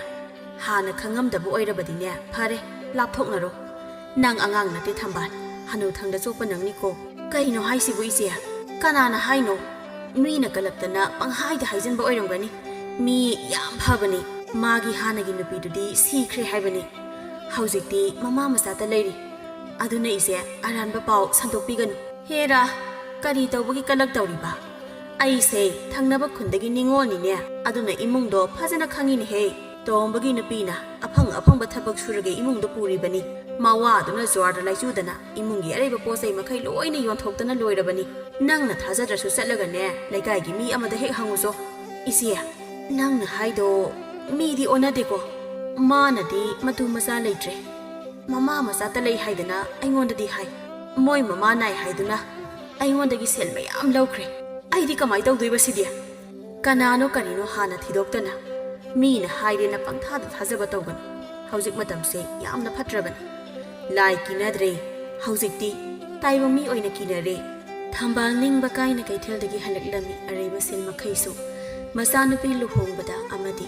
ꯍꯥꯟꯅ ꯈꯪꯉꯝꯗꯕ ꯑꯣꯏꯔꯕꯗꯤꯅꯦ, ꯐꯔꯦ, ꯂꯥꯞꯊꯣꯛꯅꯔꯣ꯫ ꯅꯪ ꯑꯉꯥꯡ ꯅꯠꯇꯦ ꯊꯝꯕꯥꯜ, ꯍꯅꯨꯊꯪꯗ ꯆꯣꯞꯄ ꯅꯪꯅꯤꯀꯣ꯫" "ꯀꯩꯅꯣ ꯍꯥꯏꯁꯤꯕꯨ ꯏꯆꯦ? ꯀꯅꯥꯅ ꯍꯥꯏꯅꯣ? ꯃꯤꯅ ꯀꯜꯂꯛꯇꯅ ꯄꯪꯍꯥꯏꯗ ꯍꯥꯏꯖꯤꯟꯕ ꯑꯣꯏꯔꯝꯒꯅꯤ꯫ ꯃꯤ ꯌꯥꯝ ꯐꯕꯅꯤ꯫ ꯃꯥꯒꯤ ꯍꯥꯟꯅꯒꯤ ꯅꯨꯄꯤꯗꯨꯗꯤ ꯁꯤꯈ꯭ꯔꯦ ꯍꯥꯏꯕꯅꯤ꯫ ꯍꯧꯖꯤꯛꯇꯤ ꯃꯃꯥ ꯃꯆꯥꯇ ꯂꯩꯔꯤ꯫ ꯑꯗꯨꯅ ꯏꯆꯦ, ꯑꯔꯥꯟꯕ ꯄꯥꯎ ꯁꯟꯗꯣꯛꯄꯤꯒꯅꯨ꯫" "ꯍꯦꯔꯥ, ꯀꯔꯤ ꯇꯧꯕꯒꯤ ꯀꯜꯂꯛꯇꯧꯔꯤꯕ? ꯑꯩꯁꯦ ꯊꯪꯅꯕ ꯈꯨꯟꯗꯒꯤ ꯅꯤꯉꯣꯜꯅꯤꯅꯦ, ꯑꯗꯨꯅ ꯏꯃꯨꯡꯗꯣ ꯐꯖꯅ ꯈꯪꯉꯤꯅꯦꯍꯦ꯫ ꯇꯣꯝꯕꯒꯤ ꯅꯨꯄꯤꯅ ꯑꯐꯪ ꯑꯐꯪꯕ ꯊꯕꯛ ꯁꯨꯔꯒ ꯏꯃꯨꯡꯗꯣ ꯄꯨꯔꯤꯕꯅꯤ꯫ ꯃꯋꯥꯗꯨꯅ ꯖ꯭ꯋꯥꯔꯗ ꯂꯥꯏꯆꯨꯗꯅ ꯏꯃꯨꯡꯒꯤ ꯑꯔꯩꯕ ꯄꯣꯠ ꯆꯩ ꯃꯈꯩ ꯂꯣꯏꯅ ꯌꯣꯟꯊꯣꯛꯇꯅ ꯂꯣꯏꯔꯕꯅꯤ꯫ ꯅꯪꯅ ꯊꯥꯖꯗ꯭ꯔꯁꯨ ꯆꯠꯂꯒꯅꯦ, ꯂꯩꯀꯥꯏꯒꯤ ꯃꯤ ꯑꯃꯗ ꯍꯦꯛ ꯍꯪꯉꯨꯆꯣ꯫" "ꯏꯆꯦ, ꯅꯪꯅ ꯍꯥꯏꯗꯣ ꯃꯤꯗꯤ ꯑꯣꯟꯅꯗꯦꯀꯣ꯫ ꯃꯥꯅꯗꯤ ꯃꯇꯨ ꯃꯆꯥ ꯂꯩꯇ꯭ꯔꯦ, ꯃꯃꯥ ꯃꯆꯥꯇ ꯂꯩ ꯍꯥꯏꯗꯅ ꯑꯩꯉꯣꯟꯗꯗꯤ ꯍꯥꯏ꯫ ꯃꯣꯏ ꯃꯃꯥ ꯅꯥꯏ ꯍꯥꯏꯗꯨꯅ ꯑꯩꯉꯣꯟꯗꯒꯤ ꯁꯦꯜ ꯃꯌꯥꯝ ꯂꯧꯈ꯭ꯔꯦ꯫ ꯑꯩꯗꯤ ꯀꯃꯥꯏ ꯇꯧꯗꯣꯏꯕ ꯁꯤꯗꯤ? ꯀꯅꯥꯅꯣ ꯀꯔꯤꯅꯣ ꯍꯥꯟꯅ ꯊꯤꯗꯣꯛꯇꯅ, ꯃꯤꯅ ꯍꯥꯏꯔꯦꯅ ꯄꯪꯊꯥꯗ ꯊꯥꯖꯕ ꯇꯧꯒꯅꯨ꯫ ꯍꯧꯖꯤꯛ ꯃꯇꯝꯁꯦ ꯌꯥꯝꯅ ꯐꯠꯇ꯭ꯔꯕꯅꯤ꯫ ꯂꯥꯏ ꯀꯤꯅꯗ꯭ꯔꯦ, ꯍꯧꯖꯤꯛꯇꯤ ꯇꯥꯏꯕꯪ ꯃꯤ ꯑꯣꯏꯅ ꯀꯤꯅꯔꯦ꯫" ꯊꯝꯕꯥꯜ ꯅꯤꯡꯕ ꯀꯥꯏꯅ ꯀꯩꯊꯦꯜꯗꯒꯤ ꯍꯜꯂꯛꯂꯝꯃꯤ꯫ ꯑꯔꯩꯕ ꯁꯦꯜ ꯃꯈꯩꯁꯨ ꯃꯆꯥꯅꯨꯄꯤ ꯂꯨꯍꯣꯡꯕꯗ ꯑꯃꯗꯤ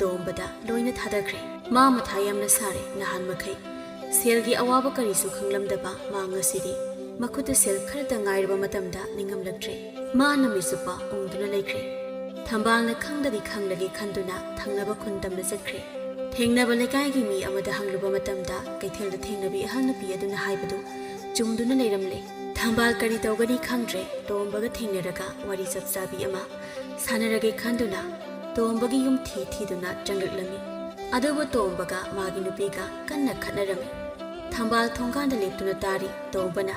ꯇꯣꯝꯕꯗ ꯂꯣꯏꯅ ꯊꯥꯗꯈ꯭ꯔꯦ꯫ ꯃꯥ ꯃꯊꯥ ꯌꯥꯝꯅ ꯁꯥꯔꯦ꯫ ꯅꯍꯥꯟ ꯃꯈꯩ ꯁꯦꯜꯒꯤ ꯑꯋꯥꯕ ꯀꯔꯤꯁꯨ ꯈꯪꯂꯝꯗꯕ ꯃꯥ ꯉꯁꯤꯗꯤ ꯃꯈꯨꯠꯇ ꯁꯦꯜ ꯈꯔꯇ ꯉꯥꯏꯔꯕ ꯃꯇꯝꯗ ꯅꯤꯡꯉꯝꯂꯛꯇ꯭ꯔꯦ꯫ ꯃꯥ ꯅꯨꯃꯤꯠ ꯆꯨꯞꯄ ꯎꯪꯗꯨꯅ ꯂꯩꯈ꯭ꯔꯦ꯫ ꯊꯝꯕꯥꯜꯅ ꯈꯪꯗꯗꯤ ꯈꯪꯂꯒꯦ ꯈꯟꯗꯨꯅ ꯊꯪꯅꯕ ꯈꯨꯟ ꯇꯝꯅ ꯆꯠꯈ꯭ꯔꯦ꯫ ꯊꯦꯡꯅꯕ ꯂꯩꯀꯥꯏꯒꯤ ꯃꯤ ꯑꯃꯗ ꯍꯪꯂꯨꯕ ꯃꯇꯝꯗ ꯀꯩꯊꯦꯜꯗ ꯊꯦꯡꯅꯕꯤ ꯑꯍꯜ ꯅꯨꯄꯤ ꯑꯗꯨꯅ ꯍꯥꯏꯕꯗꯨ ꯆꯨꯝꯗꯨꯅ ꯂꯩꯔꯝꯂꯦ꯫ ꯊꯝꯕꯥꯜ ꯀꯔꯤ ꯇꯧꯒꯅꯤ ꯈꯪꯗ꯭ꯔꯦ꯫ ꯇꯣꯝꯕꯒ ꯊꯦꯡꯅꯔꯒ ꯋꯥꯔꯤ ꯆꯞ ꯆꯥꯕꯤ ꯑꯃ ꯁꯥꯟꯅꯔꯒꯦ ꯈꯟꯗꯨꯅ ꯇꯣꯝꯕꯒꯤ ꯌꯨꯝ ꯊꯤ ꯊꯤꯗꯨꯅ ꯆꯪꯂꯛꯂꯝꯃꯤ꯫ ꯑꯗꯨꯕꯨ ꯇꯣꯝꯕꯒ ꯃꯥꯒꯤ ꯅꯨꯄꯤꯒ ꯀꯟꯅ ꯈꯠꯅꯔꯝꯃꯤ꯫ ꯊꯝꯕꯥꯜ ꯊꯣꯡꯒꯥꯟꯗ ꯂꯦꯞꯇꯨꯅ ꯇꯥꯔꯤ꯫ ꯇꯣꯝꯕꯅ,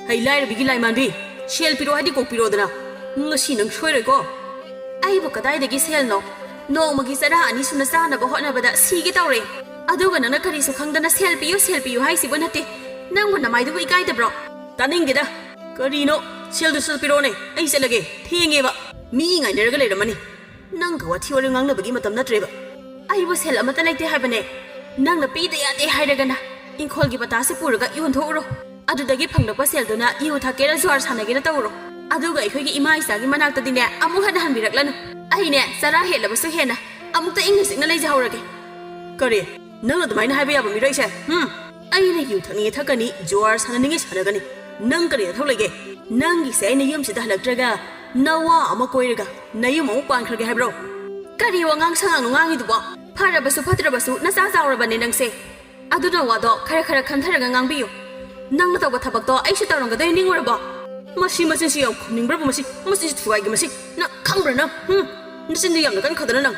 "ꯍꯩ ꯂꯥꯏꯔꯕꯤꯒꯤ ꯂꯥꯏꯃꯥꯟꯕꯤ, ꯁꯦꯜ ꯄꯤꯔꯛꯑꯣ ꯍꯥꯏꯗꯤ ꯀꯣꯛ ꯄꯤꯔꯛꯑꯣꯗꯅ꯫ ꯉꯁꯤ ꯅꯪ ꯁꯣꯏꯔꯣꯏꯀꯣ?" "ꯑꯩꯕꯨ ꯀꯗꯥꯏꯗꯒꯤ ꯁꯦꯜꯅꯣ? ꯅꯣꯡꯃꯒꯤ ꯆꯔꯥ ꯑꯅꯤ ꯁꯨꯅ ꯆꯥꯅꯕ ꯍꯣꯠꯅꯕꯗ ꯁꯤꯒꯦ ꯇꯧꯔꯦ꯫ ꯑꯗꯨꯒ ꯅꯪꯅ ꯀꯔꯤꯁꯨ ꯈꯪꯗꯅ "ꯁꯦꯜ ꯄꯤꯌꯨ, ꯁꯦꯜ ꯄꯤꯌꯨ" ꯍꯥꯏꯁꯤꯕꯨ ꯅꯠꯇꯦ꯫ ꯅꯪꯕꯨ ꯅꯃꯥꯏꯗꯨꯕꯨ ꯏꯀꯥꯏꯗꯕ꯭ꯔꯣ? ꯇꯥꯅꯤꯡꯗꯦꯗ꯫ ꯀꯔꯤꯅꯣ? ꯁꯦꯜꯗꯨ ꯁꯠ ꯄꯤꯔꯛꯑꯣꯅꯦ, ꯑꯩ ꯆꯠꯂꯒꯦ꯫ ꯊꯦꯡꯉꯦꯕ꯫ ꯃꯤ ꯉꯥꯏꯅꯔꯒ ꯂꯩꯔꯝꯃꯅꯤ꯫ ꯅꯪꯒ ꯋꯥꯊꯤ ꯋꯥꯔꯦꯝ ꯉꯥꯡꯅꯕꯒꯤ ꯃꯇꯝ ꯅꯠꯇ꯭ꯔꯦꯕ꯫ ꯑꯩꯕꯨ ꯁꯦꯜ ꯑꯃꯠꯇ ꯂꯩꯇꯦ ꯍꯥꯏꯕꯅꯦ꯫ ꯅꯪꯅ ꯄꯤꯗ ꯌꯥꯗꯦ ꯍꯥꯏꯔꯒꯅ ꯏꯪꯈꯣꯜꯒꯤ ꯄꯇꯥꯁꯦ ꯄꯨꯔꯒ ꯌꯣꯟꯊꯣꯛꯎꯔꯣ꯫ ꯑꯗꯨꯗꯒꯤ ꯐꯪꯂꯛꯄ ꯁꯦꯜꯗꯨꯅ ꯌꯨ ꯊꯛꯀꯦꯔꯥ ꯖꯨꯋꯥꯔ ꯁꯥꯟꯅꯒꯦꯔꯥ ꯇꯧꯔꯣ꯫ ꯑꯗꯨꯒ ꯑꯩꯈꯣꯏꯒꯤ ꯏꯃꯥ ꯏꯆꯥꯒꯤ ꯃꯅꯥꯛꯇꯗꯤꯅꯦ ꯑꯃꯨꯛ ꯍꯟꯅ ꯍꯟꯕꯤꯔꯛꯂꯅꯨ꯫ ꯑꯩꯅꯦ ꯆꯔꯥ ꯍꯦꯜꯂꯕꯁꯨ ꯍꯦꯟꯅ ꯑꯃꯨꯛꯇ ꯏꯪꯅ ꯆꯤꯛꯅ ꯂꯩꯖꯍꯧꯔꯒꯦ꯫ ꯀꯔꯤ? ꯅꯪ ꯑꯗꯨꯃꯥꯏꯅ ꯍꯥꯏꯕ ꯌꯥꯕ ꯃꯤꯔꯣ ꯑꯩꯁꯦ? ꯍꯨꯝ? ꯑꯩꯅ ꯌꯨ ꯊꯛꯅꯤꯡꯉꯦ ꯊꯛꯀꯅꯤ, ꯖꯨꯋꯥꯔ ꯁꯥꯟꯅꯅꯤꯡꯉꯦ ꯁꯥꯟꯅꯒꯅꯤ꯫ ꯅꯪ ꯀꯔꯤ ꯅꯊꯧ ꯂꯩꯒꯦ? ꯅꯪꯒꯤꯁꯦ ꯑꯩꯅ ꯌꯨꯝꯁꯤꯗ ꯍꯜꯂꯛꯇ꯭ꯔꯒ ꯅꯋꯥ ꯑꯃ ꯀꯣꯏꯔꯒ ꯅꯌꯨꯝ ꯑꯃꯨꯛ ꯄꯥꯟꯈ꯭ꯔꯒꯦ ꯍꯥꯏꯕ꯭ꯔꯣ? ꯀꯔꯤ ꯋꯥꯉꯥꯡ ꯁꯉꯥꯡꯅꯣ ꯉꯥꯡꯉꯤꯗꯨꯕꯣ? ꯐꯔꯕꯁꯨ ꯐꯠꯇ꯭ꯔꯕꯁꯨ ꯅꯆꯥ ꯆꯥꯎꯔꯕꯅꯦ ꯅꯪꯁꯦ꯫ ꯑꯗꯨꯅ ꯋꯥꯗꯣ ꯈꯔ ꯈꯔ ꯈꯟꯊꯔꯒ ꯉꯥꯡꯕꯤꯌꯨ꯫ ꯅꯪꯅ ꯇꯧꯕ ꯊꯕꯛꯇꯣ ꯑꯩꯁꯨ ꯇꯧꯔꯝꯒꯗꯣꯏ ꯅꯤꯡꯉꯨꯔꯕꯣ? ꯃꯁꯤ ꯃꯆꯤꯟꯁꯤ ꯌꯥꯝ ꯈꯨꯝꯅꯤꯡꯕ꯭ꯔꯕ ꯃꯁꯤ? ꯃꯆꯤꯟꯁꯤ ꯊꯨꯒꯥꯏꯒꯦ ꯃꯁꯤ꯫ ꯅꯪ ꯈꯪꯕ꯭ꯔꯥ ꯅꯪ? ꯍꯨꯝ? ꯅꯆꯤꯟꯗꯤ ꯌꯥꯝꯅ ꯀꯟ ꯈꯗꯅ ꯅꯪ꯫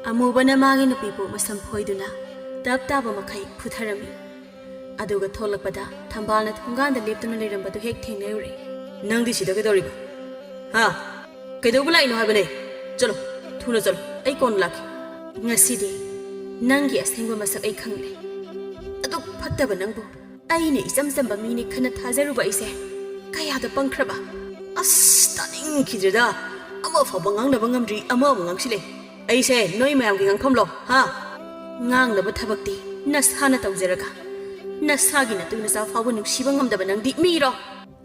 ꯑꯃꯨꯕꯅ ꯃꯥꯒꯤ ꯅꯨꯄꯤꯕꯨ ꯃꯁꯝ ꯐꯣꯏꯗꯨꯅ ꯇꯞ ꯇꯥꯕ ꯃꯈꯩ ꯐꯨꯊꯔꯝꯃꯤ꯫ ꯑꯗꯨꯒ ꯊꯣꯛꯂꯛꯄꯗ ꯊꯝꯕꯥꯜꯅ ꯊꯣꯡꯒꯥꯟꯗ ꯂꯦꯞꯇꯨꯅ ꯂꯩꯔꯝꯕꯗꯨ ꯍꯦꯛ ꯊꯦꯡꯅꯔꯨꯔꯦ꯫ "ꯅꯪꯗꯤ ꯁꯤꯗ ꯀꯩꯗꯧꯔꯤꯕ? ꯍꯥ? ꯀꯩꯗꯧꯕ ꯂꯥꯛꯏꯅꯣ ꯍꯥꯏꯕꯅꯦ? ꯆꯠꯂꯣ, ꯊꯨꯅ ꯆꯠꯂꯣ, ꯑꯩ ꯀꯣꯟꯅ ꯂꯥꯛꯀꯦ꯫ ꯉꯁꯤꯗꯤ ꯅꯪꯒꯤ ꯑꯁꯦꯡꯕ ꯃꯁꯛ ꯑꯩ ꯈꯪꯂꯦ꯫ ꯑꯗꯨꯛ ꯐꯠꯇꯕ ꯅꯪꯕꯨ ꯑꯩꯅ ꯏꯆꯝ ꯆꯝꯕ ꯃꯤꯅꯤ ꯈꯟꯅ ꯊꯥꯖꯔꯨꯕ ꯑꯩꯁꯦ ꯀꯌꯥꯗ ꯄꯪꯈ꯭ꯔꯕ!" ꯑꯁ, ꯇꯥꯅꯤꯡꯈꯤꯗ꯭ꯔꯦꯗ꯫ ꯑꯃ ꯐꯥꯎꯕ ꯉꯥꯡꯅꯕ ꯉꯝꯗ꯭ꯔꯤ, ꯑꯃ ꯑꯃꯨꯛ ꯉꯥꯡꯁꯤꯜꯂꯦ꯫ ꯑꯩꯁꯦ ꯅꯣꯏ ꯃꯌꯥꯝꯒꯤ ꯉꯥꯡꯐꯝꯂꯣ? ꯍꯥ? ꯉꯥꯡꯅꯕ ꯊꯕꯛꯇꯤ ꯅꯁꯥꯅ ꯇꯧꯖꯔꯒ, ꯅꯁꯥꯒꯤ ꯅꯇꯨ ꯅꯆꯥ ꯐꯥꯎꯕ ꯅꯨꯡꯁꯤꯕ ꯉꯝꯗꯕ ꯅꯪꯗꯤ ꯃꯤꯔꯣ?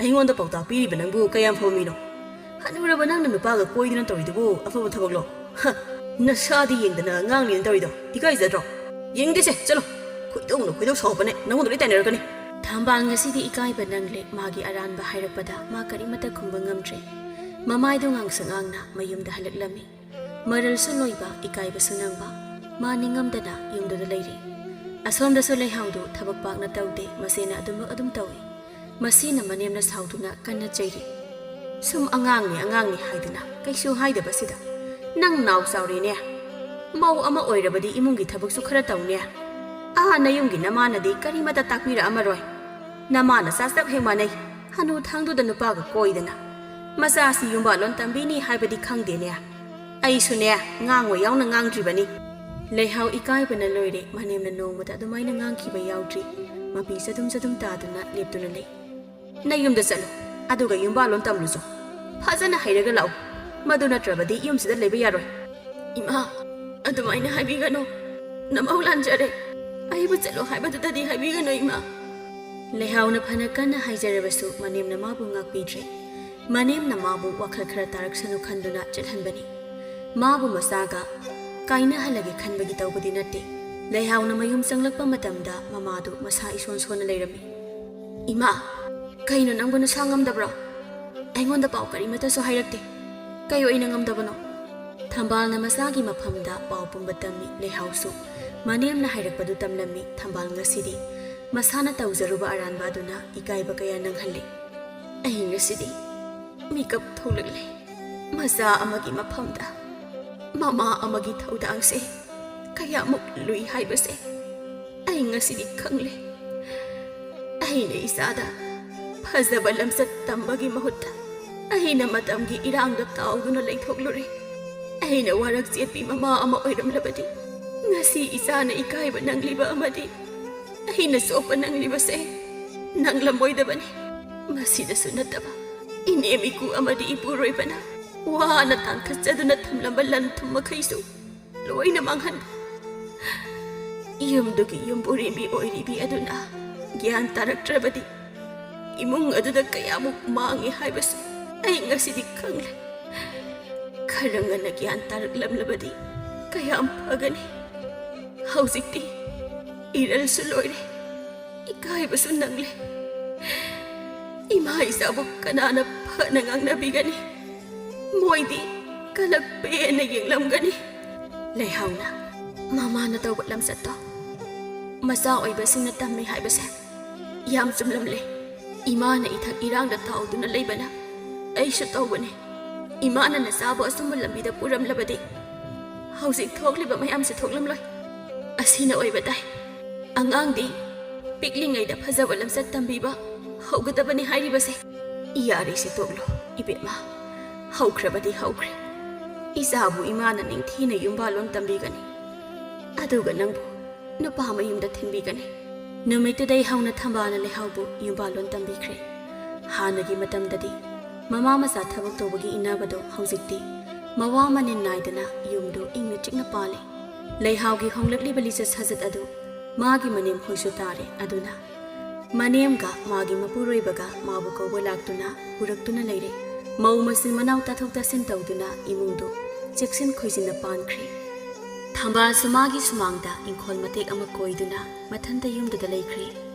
ꯑꯩꯉꯣꯟꯗ ꯄꯥꯎꯇꯥꯛ ꯄꯤꯔꯤꯕ ꯅꯪꯕꯨ ꯀꯌꯥꯝ ꯐꯕ ꯃꯤꯅꯣ? ꯍꯅꯨꯔꯕ ꯅꯪꯅ ꯅꯨꯄꯥꯒ ꯀꯣꯏꯗꯨꯅ ꯇꯧꯔꯤꯗꯨꯕꯨ ꯑꯐꯕ ꯊꯕꯛꯂꯣ? ꯍ, ꯅꯁꯥꯗꯤ ꯌꯦꯡꯗꯅ ꯑꯉꯥꯡꯅꯦꯅ ꯇꯧꯔꯤꯗꯣ ꯏꯀꯥꯏꯖꯗ꯭ꯔꯣ? ꯌꯦꯡꯗꯦꯁꯦ, ꯆꯠꯂꯣ꯫ ꯈꯣꯏꯗꯧꯅ ꯈꯣꯏꯗꯧ ꯁꯥꯎꯔꯛꯄꯅꯦ, ꯅꯪꯉꯣꯟꯗ ꯂꯣꯏ ꯇꯥꯏꯅꯔꯛꯀꯅꯤ꯫ ꯊꯝꯕꯥꯜ ꯉꯁꯤꯗꯤ ꯏꯀꯥꯏꯕ ꯅꯪꯂꯦ꯫ ꯃꯥꯒꯤ ꯑꯔꯥꯟꯕ ꯍꯥꯏꯔꯛꯄꯗ ꯃꯥ ꯀꯔꯤꯃꯠꯇ ꯈꯨꯝꯕ ꯉꯝꯗ꯭ꯔꯦ꯫ ꯃꯃꯥꯏꯗꯨ ꯉꯥꯡꯁꯪ ꯉꯥꯡꯅ ꯃꯌꯨꯝꯗ ꯍꯜꯂꯛꯂꯝꯃꯤ꯫ ꯃꯔꯜꯁꯨ ꯂꯣꯏꯕ, ꯏꯀꯥꯏꯕꯁꯨ ꯅꯪꯕ, ꯃꯥ ꯅꯤꯡꯉꯝꯗꯅ ꯌꯨꯝꯗꯨꯗ ꯂꯩꯔꯤ꯫ ꯑꯁꯣꯝꯗꯁꯨ ꯂꯩꯍꯥꯎꯗꯨ ꯊꯕꯛ ꯄꯥꯛꯅ ꯇꯧꯗꯦ, ꯃꯆꯦꯅ ꯑꯗꯨꯃꯛ ꯑꯗꯨꯝ ꯇꯧꯏ꯫ ꯃꯁꯤꯅ ꯃꯅꯦꯝꯅ ꯁꯥꯎꯗꯨꯅ ꯀꯟꯅ ꯆꯩꯔꯤ꯫ "ꯁꯨꯝ ꯑꯉꯥꯡꯅꯤ, ꯑꯉꯥꯡꯅꯤ ꯍꯥꯏꯗꯨꯅ ꯀꯩꯁꯨ ꯍꯥꯏꯗꯕꯁꯤꯗ꯫ ꯅꯪ ꯅꯥꯎ ꯆꯥꯎꯔꯦꯅꯦ꯫ ꯃꯧ ꯑꯃ ꯑꯣꯏꯔꯕꯗꯤ ꯏꯃꯨꯡꯒꯤ ꯊꯕꯛꯁꯨ ꯈꯔ ꯇꯧꯅꯦ꯫ ꯑꯥ, ꯅꯌꯨꯝꯒꯤ ꯅꯃꯥꯅꯗꯤ ꯀꯔꯤꯃꯠꯇ ꯇꯥꯛꯄꯤꯔꯛꯑꯝꯃꯔꯣꯏ꯫ ꯅꯃꯥ ꯅꯆꯥ ꯆꯞ ꯍꯦꯛ ꯃꯥꯟꯅꯩ꯫ ꯍꯅꯨ ꯊꯥꯡꯗꯨꯗ ꯅꯨꯄꯥꯒ ꯀꯣꯏꯗꯅ꯫ ꯃꯆꯥꯁꯤ ꯌꯨꯝꯕꯥꯜꯂꯣꯟ ꯇꯝꯕꯤꯅꯤ ꯍꯥꯏꯕꯗꯤ ꯈꯪꯗꯦꯅꯦ꯫ ꯑꯩꯁꯨꯅꯦ, ꯉꯥꯡꯉꯣꯏ ꯌꯥꯎꯅ ꯉꯥꯡꯗ꯭ꯔꯤꯕꯅꯤ꯫ ꯂꯩꯍꯥꯎ ꯏꯀꯥꯏꯕꯅ ꯂꯣꯏꯔꯦ꯫ ꯃꯅꯦꯝꯅ ꯅꯣꯡꯃꯇ ꯑꯗꯨꯃꯥꯏꯅ ꯉꯥꯡꯈꯤꯕ ꯌꯥꯎꯗ꯭ꯔꯤ꯫ ꯃꯄꯤ ꯆꯗꯨꯝ ꯆꯗꯨꯝ ꯇꯥꯗꯨꯅ ꯂꯦꯞꯇꯨꯅ ꯂꯩ꯫ "ꯅꯌꯨꯝꯗ ꯆꯠꯂꯨ, ꯑꯗꯨꯒ ꯌꯨꯝꯕꯥꯜꯂꯣꯟ ꯇꯝꯂꯨꯆꯣ꯫ ꯐꯖꯅ ꯍꯩꯔꯒ ꯂꯥꯛꯎ꯫ ꯃꯗꯨ ꯅꯠꯇ꯭ꯔꯕꯗꯤ ꯌꯨꯝꯁꯤꯗ ꯂꯩꯕ ꯌꯥꯔꯣꯏ꯫" "ꯏꯃꯥ, ꯑꯗꯨꯃꯥꯏꯅ ꯍꯥꯏꯕꯤꯒꯅꯨ꯫ ꯅꯃꯧ ꯂꯥꯟꯖꯔꯦ꯫ ꯑꯩꯕꯨ ꯆꯠꯂꯣ ꯍꯥꯏꯕꯗꯨꯗꯗꯤ ꯍꯥꯏꯕꯤꯒꯅꯨ, ꯏꯃꯥ꯫" ꯂꯩꯍꯥꯎꯅ ꯐꯅ ꯀꯟꯅ ꯍꯥꯏꯖꯔꯕꯁꯨ ꯃꯅꯦꯝꯅ ꯃꯥꯕꯨ ꯉꯥꯛꯄꯤꯗ꯭ꯔꯦ꯫ ꯃꯅꯦꯝꯅ ꯃꯥꯕꯨ ꯋꯥꯈꯜ ꯈꯔ ꯇꯥꯔꯛꯁꯅꯨ ꯈꯟꯗꯨꯅ ꯆꯠꯍꯟꯕꯅꯤ꯫ ꯃꯥꯕꯨ ꯃꯆꯥꯒ ꯀꯥꯏꯅꯍꯜꯂꯒꯦ ꯈꯟꯕꯒꯤ ꯇꯧꯕꯗꯤ ꯅꯠꯇꯦ꯫ ꯂꯩꯍꯥꯎꯅ ꯃꯌꯨꯝ ꯆꯪꯂꯛꯄ ꯃꯇꯝꯗ ꯃꯃꯥꯗꯨ ꯃꯁꯥ ꯏꯁꯣꯟ ꯁꯣꯟꯅ ꯂꯩꯔꯝꯃꯤ꯫ "ꯏꯃꯥ, ꯀꯩꯅꯣ, ꯅꯪꯕꯨ ꯅꯁꯥ ꯉꯝꯗꯕ꯭ꯔꯣ? ꯑꯩꯉꯣꯟꯗ ꯄꯥꯎ ꯀꯔꯤꯃꯠꯇꯁꯨ ꯍꯥꯏꯔꯛꯇꯦ꯫ ꯀꯩ ꯑꯣꯏꯅ ꯉꯝꯗꯕꯅꯣ?" ꯊꯝꯕꯥꯜꯅ ꯃꯆꯥꯒꯤ ꯃꯐꯝꯗ ꯄꯥꯎ ꯄꯨꯝꯕ ꯇꯝꯃꯤ꯫ ꯂꯩꯍꯥꯎꯁꯨ ꯃꯅꯦꯝꯅ ꯍꯥꯏꯔꯛꯄꯗꯨ ꯇꯝꯂꯝꯃꯤ꯫ ꯊꯝꯕꯥꯜ ꯉꯁꯤꯗꯤ ꯃꯁꯥꯅ ꯇꯧꯖꯔꯨꯕ ꯑꯔꯥꯟꯕ ꯑꯗꯨꯅ ꯏꯀꯥꯏꯕ ꯀꯌꯥ ꯅꯪꯍꯜꯂꯤ꯫ "ꯑꯩ ꯉꯁꯤꯗꯤ ꯃꯤꯀꯞ ꯊꯣꯛꯂꯛꯂꯦ꯫ ꯃꯆꯥ ꯑꯃꯒꯤ ꯃꯐꯝꯗ ꯃꯃꯥ ꯑꯃꯒꯤ ꯊꯧꯗꯥꯡꯁꯦ ꯀꯌꯥꯃꯨꯛ ꯂꯨꯏ ꯍꯥꯏꯕꯁꯦ ꯑꯩ ꯉꯁꯤꯗꯤ ꯈꯪꯂꯦ꯫ ꯑꯩꯅ ꯏꯆꯥꯗ ꯐꯖꯕ ꯂꯝꯆꯠ ꯇꯝꯕꯒꯤ ꯃꯍꯨꯠꯇ ꯑꯩꯅ ꯃꯇꯝꯒꯤ ꯏꯔꯥꯡꯗ ꯇꯥꯎꯗꯨꯅ ꯂꯩꯊꯣꯛꯂꯨꯔꯦ꯫ ꯑꯩꯅ ꯋꯥꯔꯛ ꯆꯦꯠꯄꯤ ꯃꯃꯥ ꯑꯃ ꯑꯣꯏꯔꯝꯂꯕꯗꯤ ꯉꯁꯤ ꯏꯆꯥꯅ ꯏꯀꯥꯏꯕ ꯅꯪꯂꯤꯕ ꯑꯃꯗꯤ ꯑꯩꯅ ꯆꯣꯞꯄ ꯅꯪꯂꯤꯕꯁꯦ ꯅꯪꯂꯝꯃꯣꯏꯗꯕꯅꯤ꯫ ꯃꯁꯤꯗꯁꯨ ꯅꯠꯇꯕ ꯏꯅꯦꯝ ꯏꯀꯨ ꯑꯃꯗꯤ ꯏꯄꯨꯔꯣꯏꯕꯅ ꯋꯥꯅ ꯇꯥꯟꯈꯠꯆꯗꯨꯅ ꯊꯝꯂꯝꯕ ꯂꯟ ꯊꯨꯝ ꯃꯈꯩꯁꯨ ꯂꯣꯏꯅ ꯃꯥꯡꯍꯟꯕ꯫ ꯌꯨꯝꯗꯨꯒꯤ ꯌꯨꯝꯕꯨꯔꯦꯝꯕꯤ ꯑꯣꯏꯔꯤꯕꯤ ꯑꯗꯨꯅ ꯒ꯭ꯌꯥꯟ ꯇꯥꯔꯛꯇ꯭ꯔꯕꯗꯤ ꯏꯃꯨꯡ ꯑꯗꯨꯗ ꯀꯌꯥꯃꯨꯛ ꯃꯥꯡꯉꯦ ꯍꯥꯏꯕꯁꯤ ꯑꯩ ꯉꯁꯤꯗꯤ ꯈꯪꯂꯦ꯫ ꯈꯔ ꯉꯟꯅ ꯒ꯭ꯌꯥꯟ ꯇꯥꯔꯛꯂꯝꯂꯕꯗꯤ ꯀꯌꯥꯝ ꯐꯒꯅꯤ꯫ ꯍꯧꯖꯤꯛꯇꯤ ꯏꯔꯜꯁꯨ ꯂꯣꯏꯔꯦ, ꯏꯀꯥꯏꯕꯁꯨ ꯅꯪꯂꯦ꯫ ꯏꯃꯥ ꯏꯆꯥꯕꯨ ꯀꯅꯥꯅ ꯐꯅ ꯉꯥꯡꯅꯕꯤꯒꯅꯤ? ꯃꯣꯏꯗꯤ ꯀꯂꯛ ꯄꯦꯟꯅ ꯌꯦꯡꯂꯝꯒꯅꯤ꯫" ꯂꯩꯍꯥꯎꯅ ꯃꯃꯥꯅ ꯇꯧꯕ ꯂꯝꯆꯠꯇꯣ ꯃꯆꯥ ꯑꯣꯏꯕꯁꯤꯡꯅ ꯇꯝꯃꯤ ꯍꯥꯏꯕꯁꯦ ꯌꯥꯝ ꯆꯨꯝꯂꯝꯂꯦ꯫ ꯏꯃꯥꯅ ꯏꯊꯛ ꯏꯔꯥꯡꯗ ꯇꯥꯎꯗꯨꯅ ꯂꯩꯕꯅ ꯑꯩꯁꯨ ꯇꯧꯕꯅꯤ꯫ ꯏꯃꯥꯅ ꯅꯆꯥꯕꯨ ꯑꯆꯨꯝꯕ ꯂꯝꯕꯤꯗ ꯄꯨꯔꯝꯂꯕꯗꯤ ꯍꯧꯖꯤꯛ ꯊꯣꯛꯂꯤꯕ ꯃꯌꯥꯝꯁꯦ ꯊꯣꯛꯂꯝꯂꯣꯏ꯫ ꯑꯁꯤꯅ ꯑꯣꯏꯕ ꯇꯥꯏ꯫ ꯑꯉꯥꯡꯗꯤ ꯄꯤꯛꯂꯤꯉꯩꯗ ꯐꯖꯕ ꯂꯝꯆꯠ ꯇꯝꯕꯤꯕ ꯍꯧꯒꯗꯕꯅꯤ ꯍꯥꯏꯔꯤꯕꯁꯦ꯫ ꯌꯥꯔꯦꯁꯦ, ꯇꯣꯛꯂꯣ ꯏꯕꯦꯝꯃ꯫ ꯍꯧꯈ꯭ꯔꯕꯗꯤ ꯍꯧꯈ꯭ꯔꯦ꯫ "ꯏꯆꯥꯕꯨ ꯏꯃꯥꯅ ꯅꯤꯡꯊꯤꯅ ꯌꯨꯝꯕꯥꯜꯂꯣꯟ ꯇꯝꯕꯤꯒꯅꯤ, ꯑꯗꯨꯒ ꯅꯪꯕꯨ ꯅꯨꯄꯥ ꯃꯌꯨꯝꯗ ꯊꯤꯟꯕꯤꯒꯅꯤ"꯫ ꯅꯨꯃꯤꯠꯇꯨꯗꯩ ꯍꯧꯅ ꯊꯝꯕꯥꯜꯅ ꯂꯩꯍꯥꯎꯕꯨ ꯌꯨꯝꯕꯥꯜꯂꯣꯟ ꯇꯝꯕꯤꯈ꯭ꯔꯦ꯫ ꯍꯥꯟꯅꯒꯤ ꯃꯇꯝꯗꯗꯤ ꯃꯃꯥ ꯃꯆꯥ ꯊꯕꯛ ꯇꯧꯕꯒꯤ ꯏꯟꯅꯕꯗꯣ ꯍꯧꯖꯤꯛꯇꯤ ꯃꯋꯥ ꯃꯅꯤꯟ ꯅꯥꯏꯗꯅ ꯌꯨꯝꯗꯨ ꯏꯪꯅ ꯆꯤꯛꯅ ꯄꯥꯜꯂꯤ꯫ ꯂꯩꯍꯥꯎꯒꯤ ꯍꯣꯡꯂꯛꯂꯤꯕ ꯂꯤꯆꯠ ꯁꯥꯖꯠ ꯑꯗꯨ ꯃꯥꯒꯤ ꯃꯅꯦꯝ ꯈꯣꯏꯁꯨ ꯇꯥꯔꯦ꯫ ꯑꯗꯨꯅ ꯃꯅꯦꯝꯒ ꯃꯥꯒꯤ ꯃꯄꯨꯔꯣꯏꯕꯒ ꯃꯥꯕꯨ ꯀꯧꯕ ꯂꯥꯛꯇꯨꯅ ꯄꯨꯔꯛꯇꯨꯅ ꯂꯩꯔꯦ꯫ ꯃꯧ ꯃꯆꯤꯟ ꯃꯅꯥꯎ ꯇꯥꯊꯣꯛ ꯇꯥꯁꯤꯟ ꯇꯧꯗꯨꯅ ꯏꯃꯨꯡꯗꯨ ꯆꯦꯛꯁꯤꯟ ꯈꯣꯏꯖꯤꯟꯅ ꯄꯥꯟꯈ꯭ꯔꯦ꯫ ꯊꯝꯕꯥꯜꯁꯨ ꯃꯥꯒꯤ ꯁꯨꯃꯥꯡꯗ ꯏꯪꯈꯣꯜ ꯃꯇꯦꯛ ꯑꯃ ꯀꯣꯏꯗꯨꯅ ꯃꯊꯟꯇ ꯌꯨꯝꯗꯨꯗ ꯂꯩꯈ꯭ꯔꯦ꯫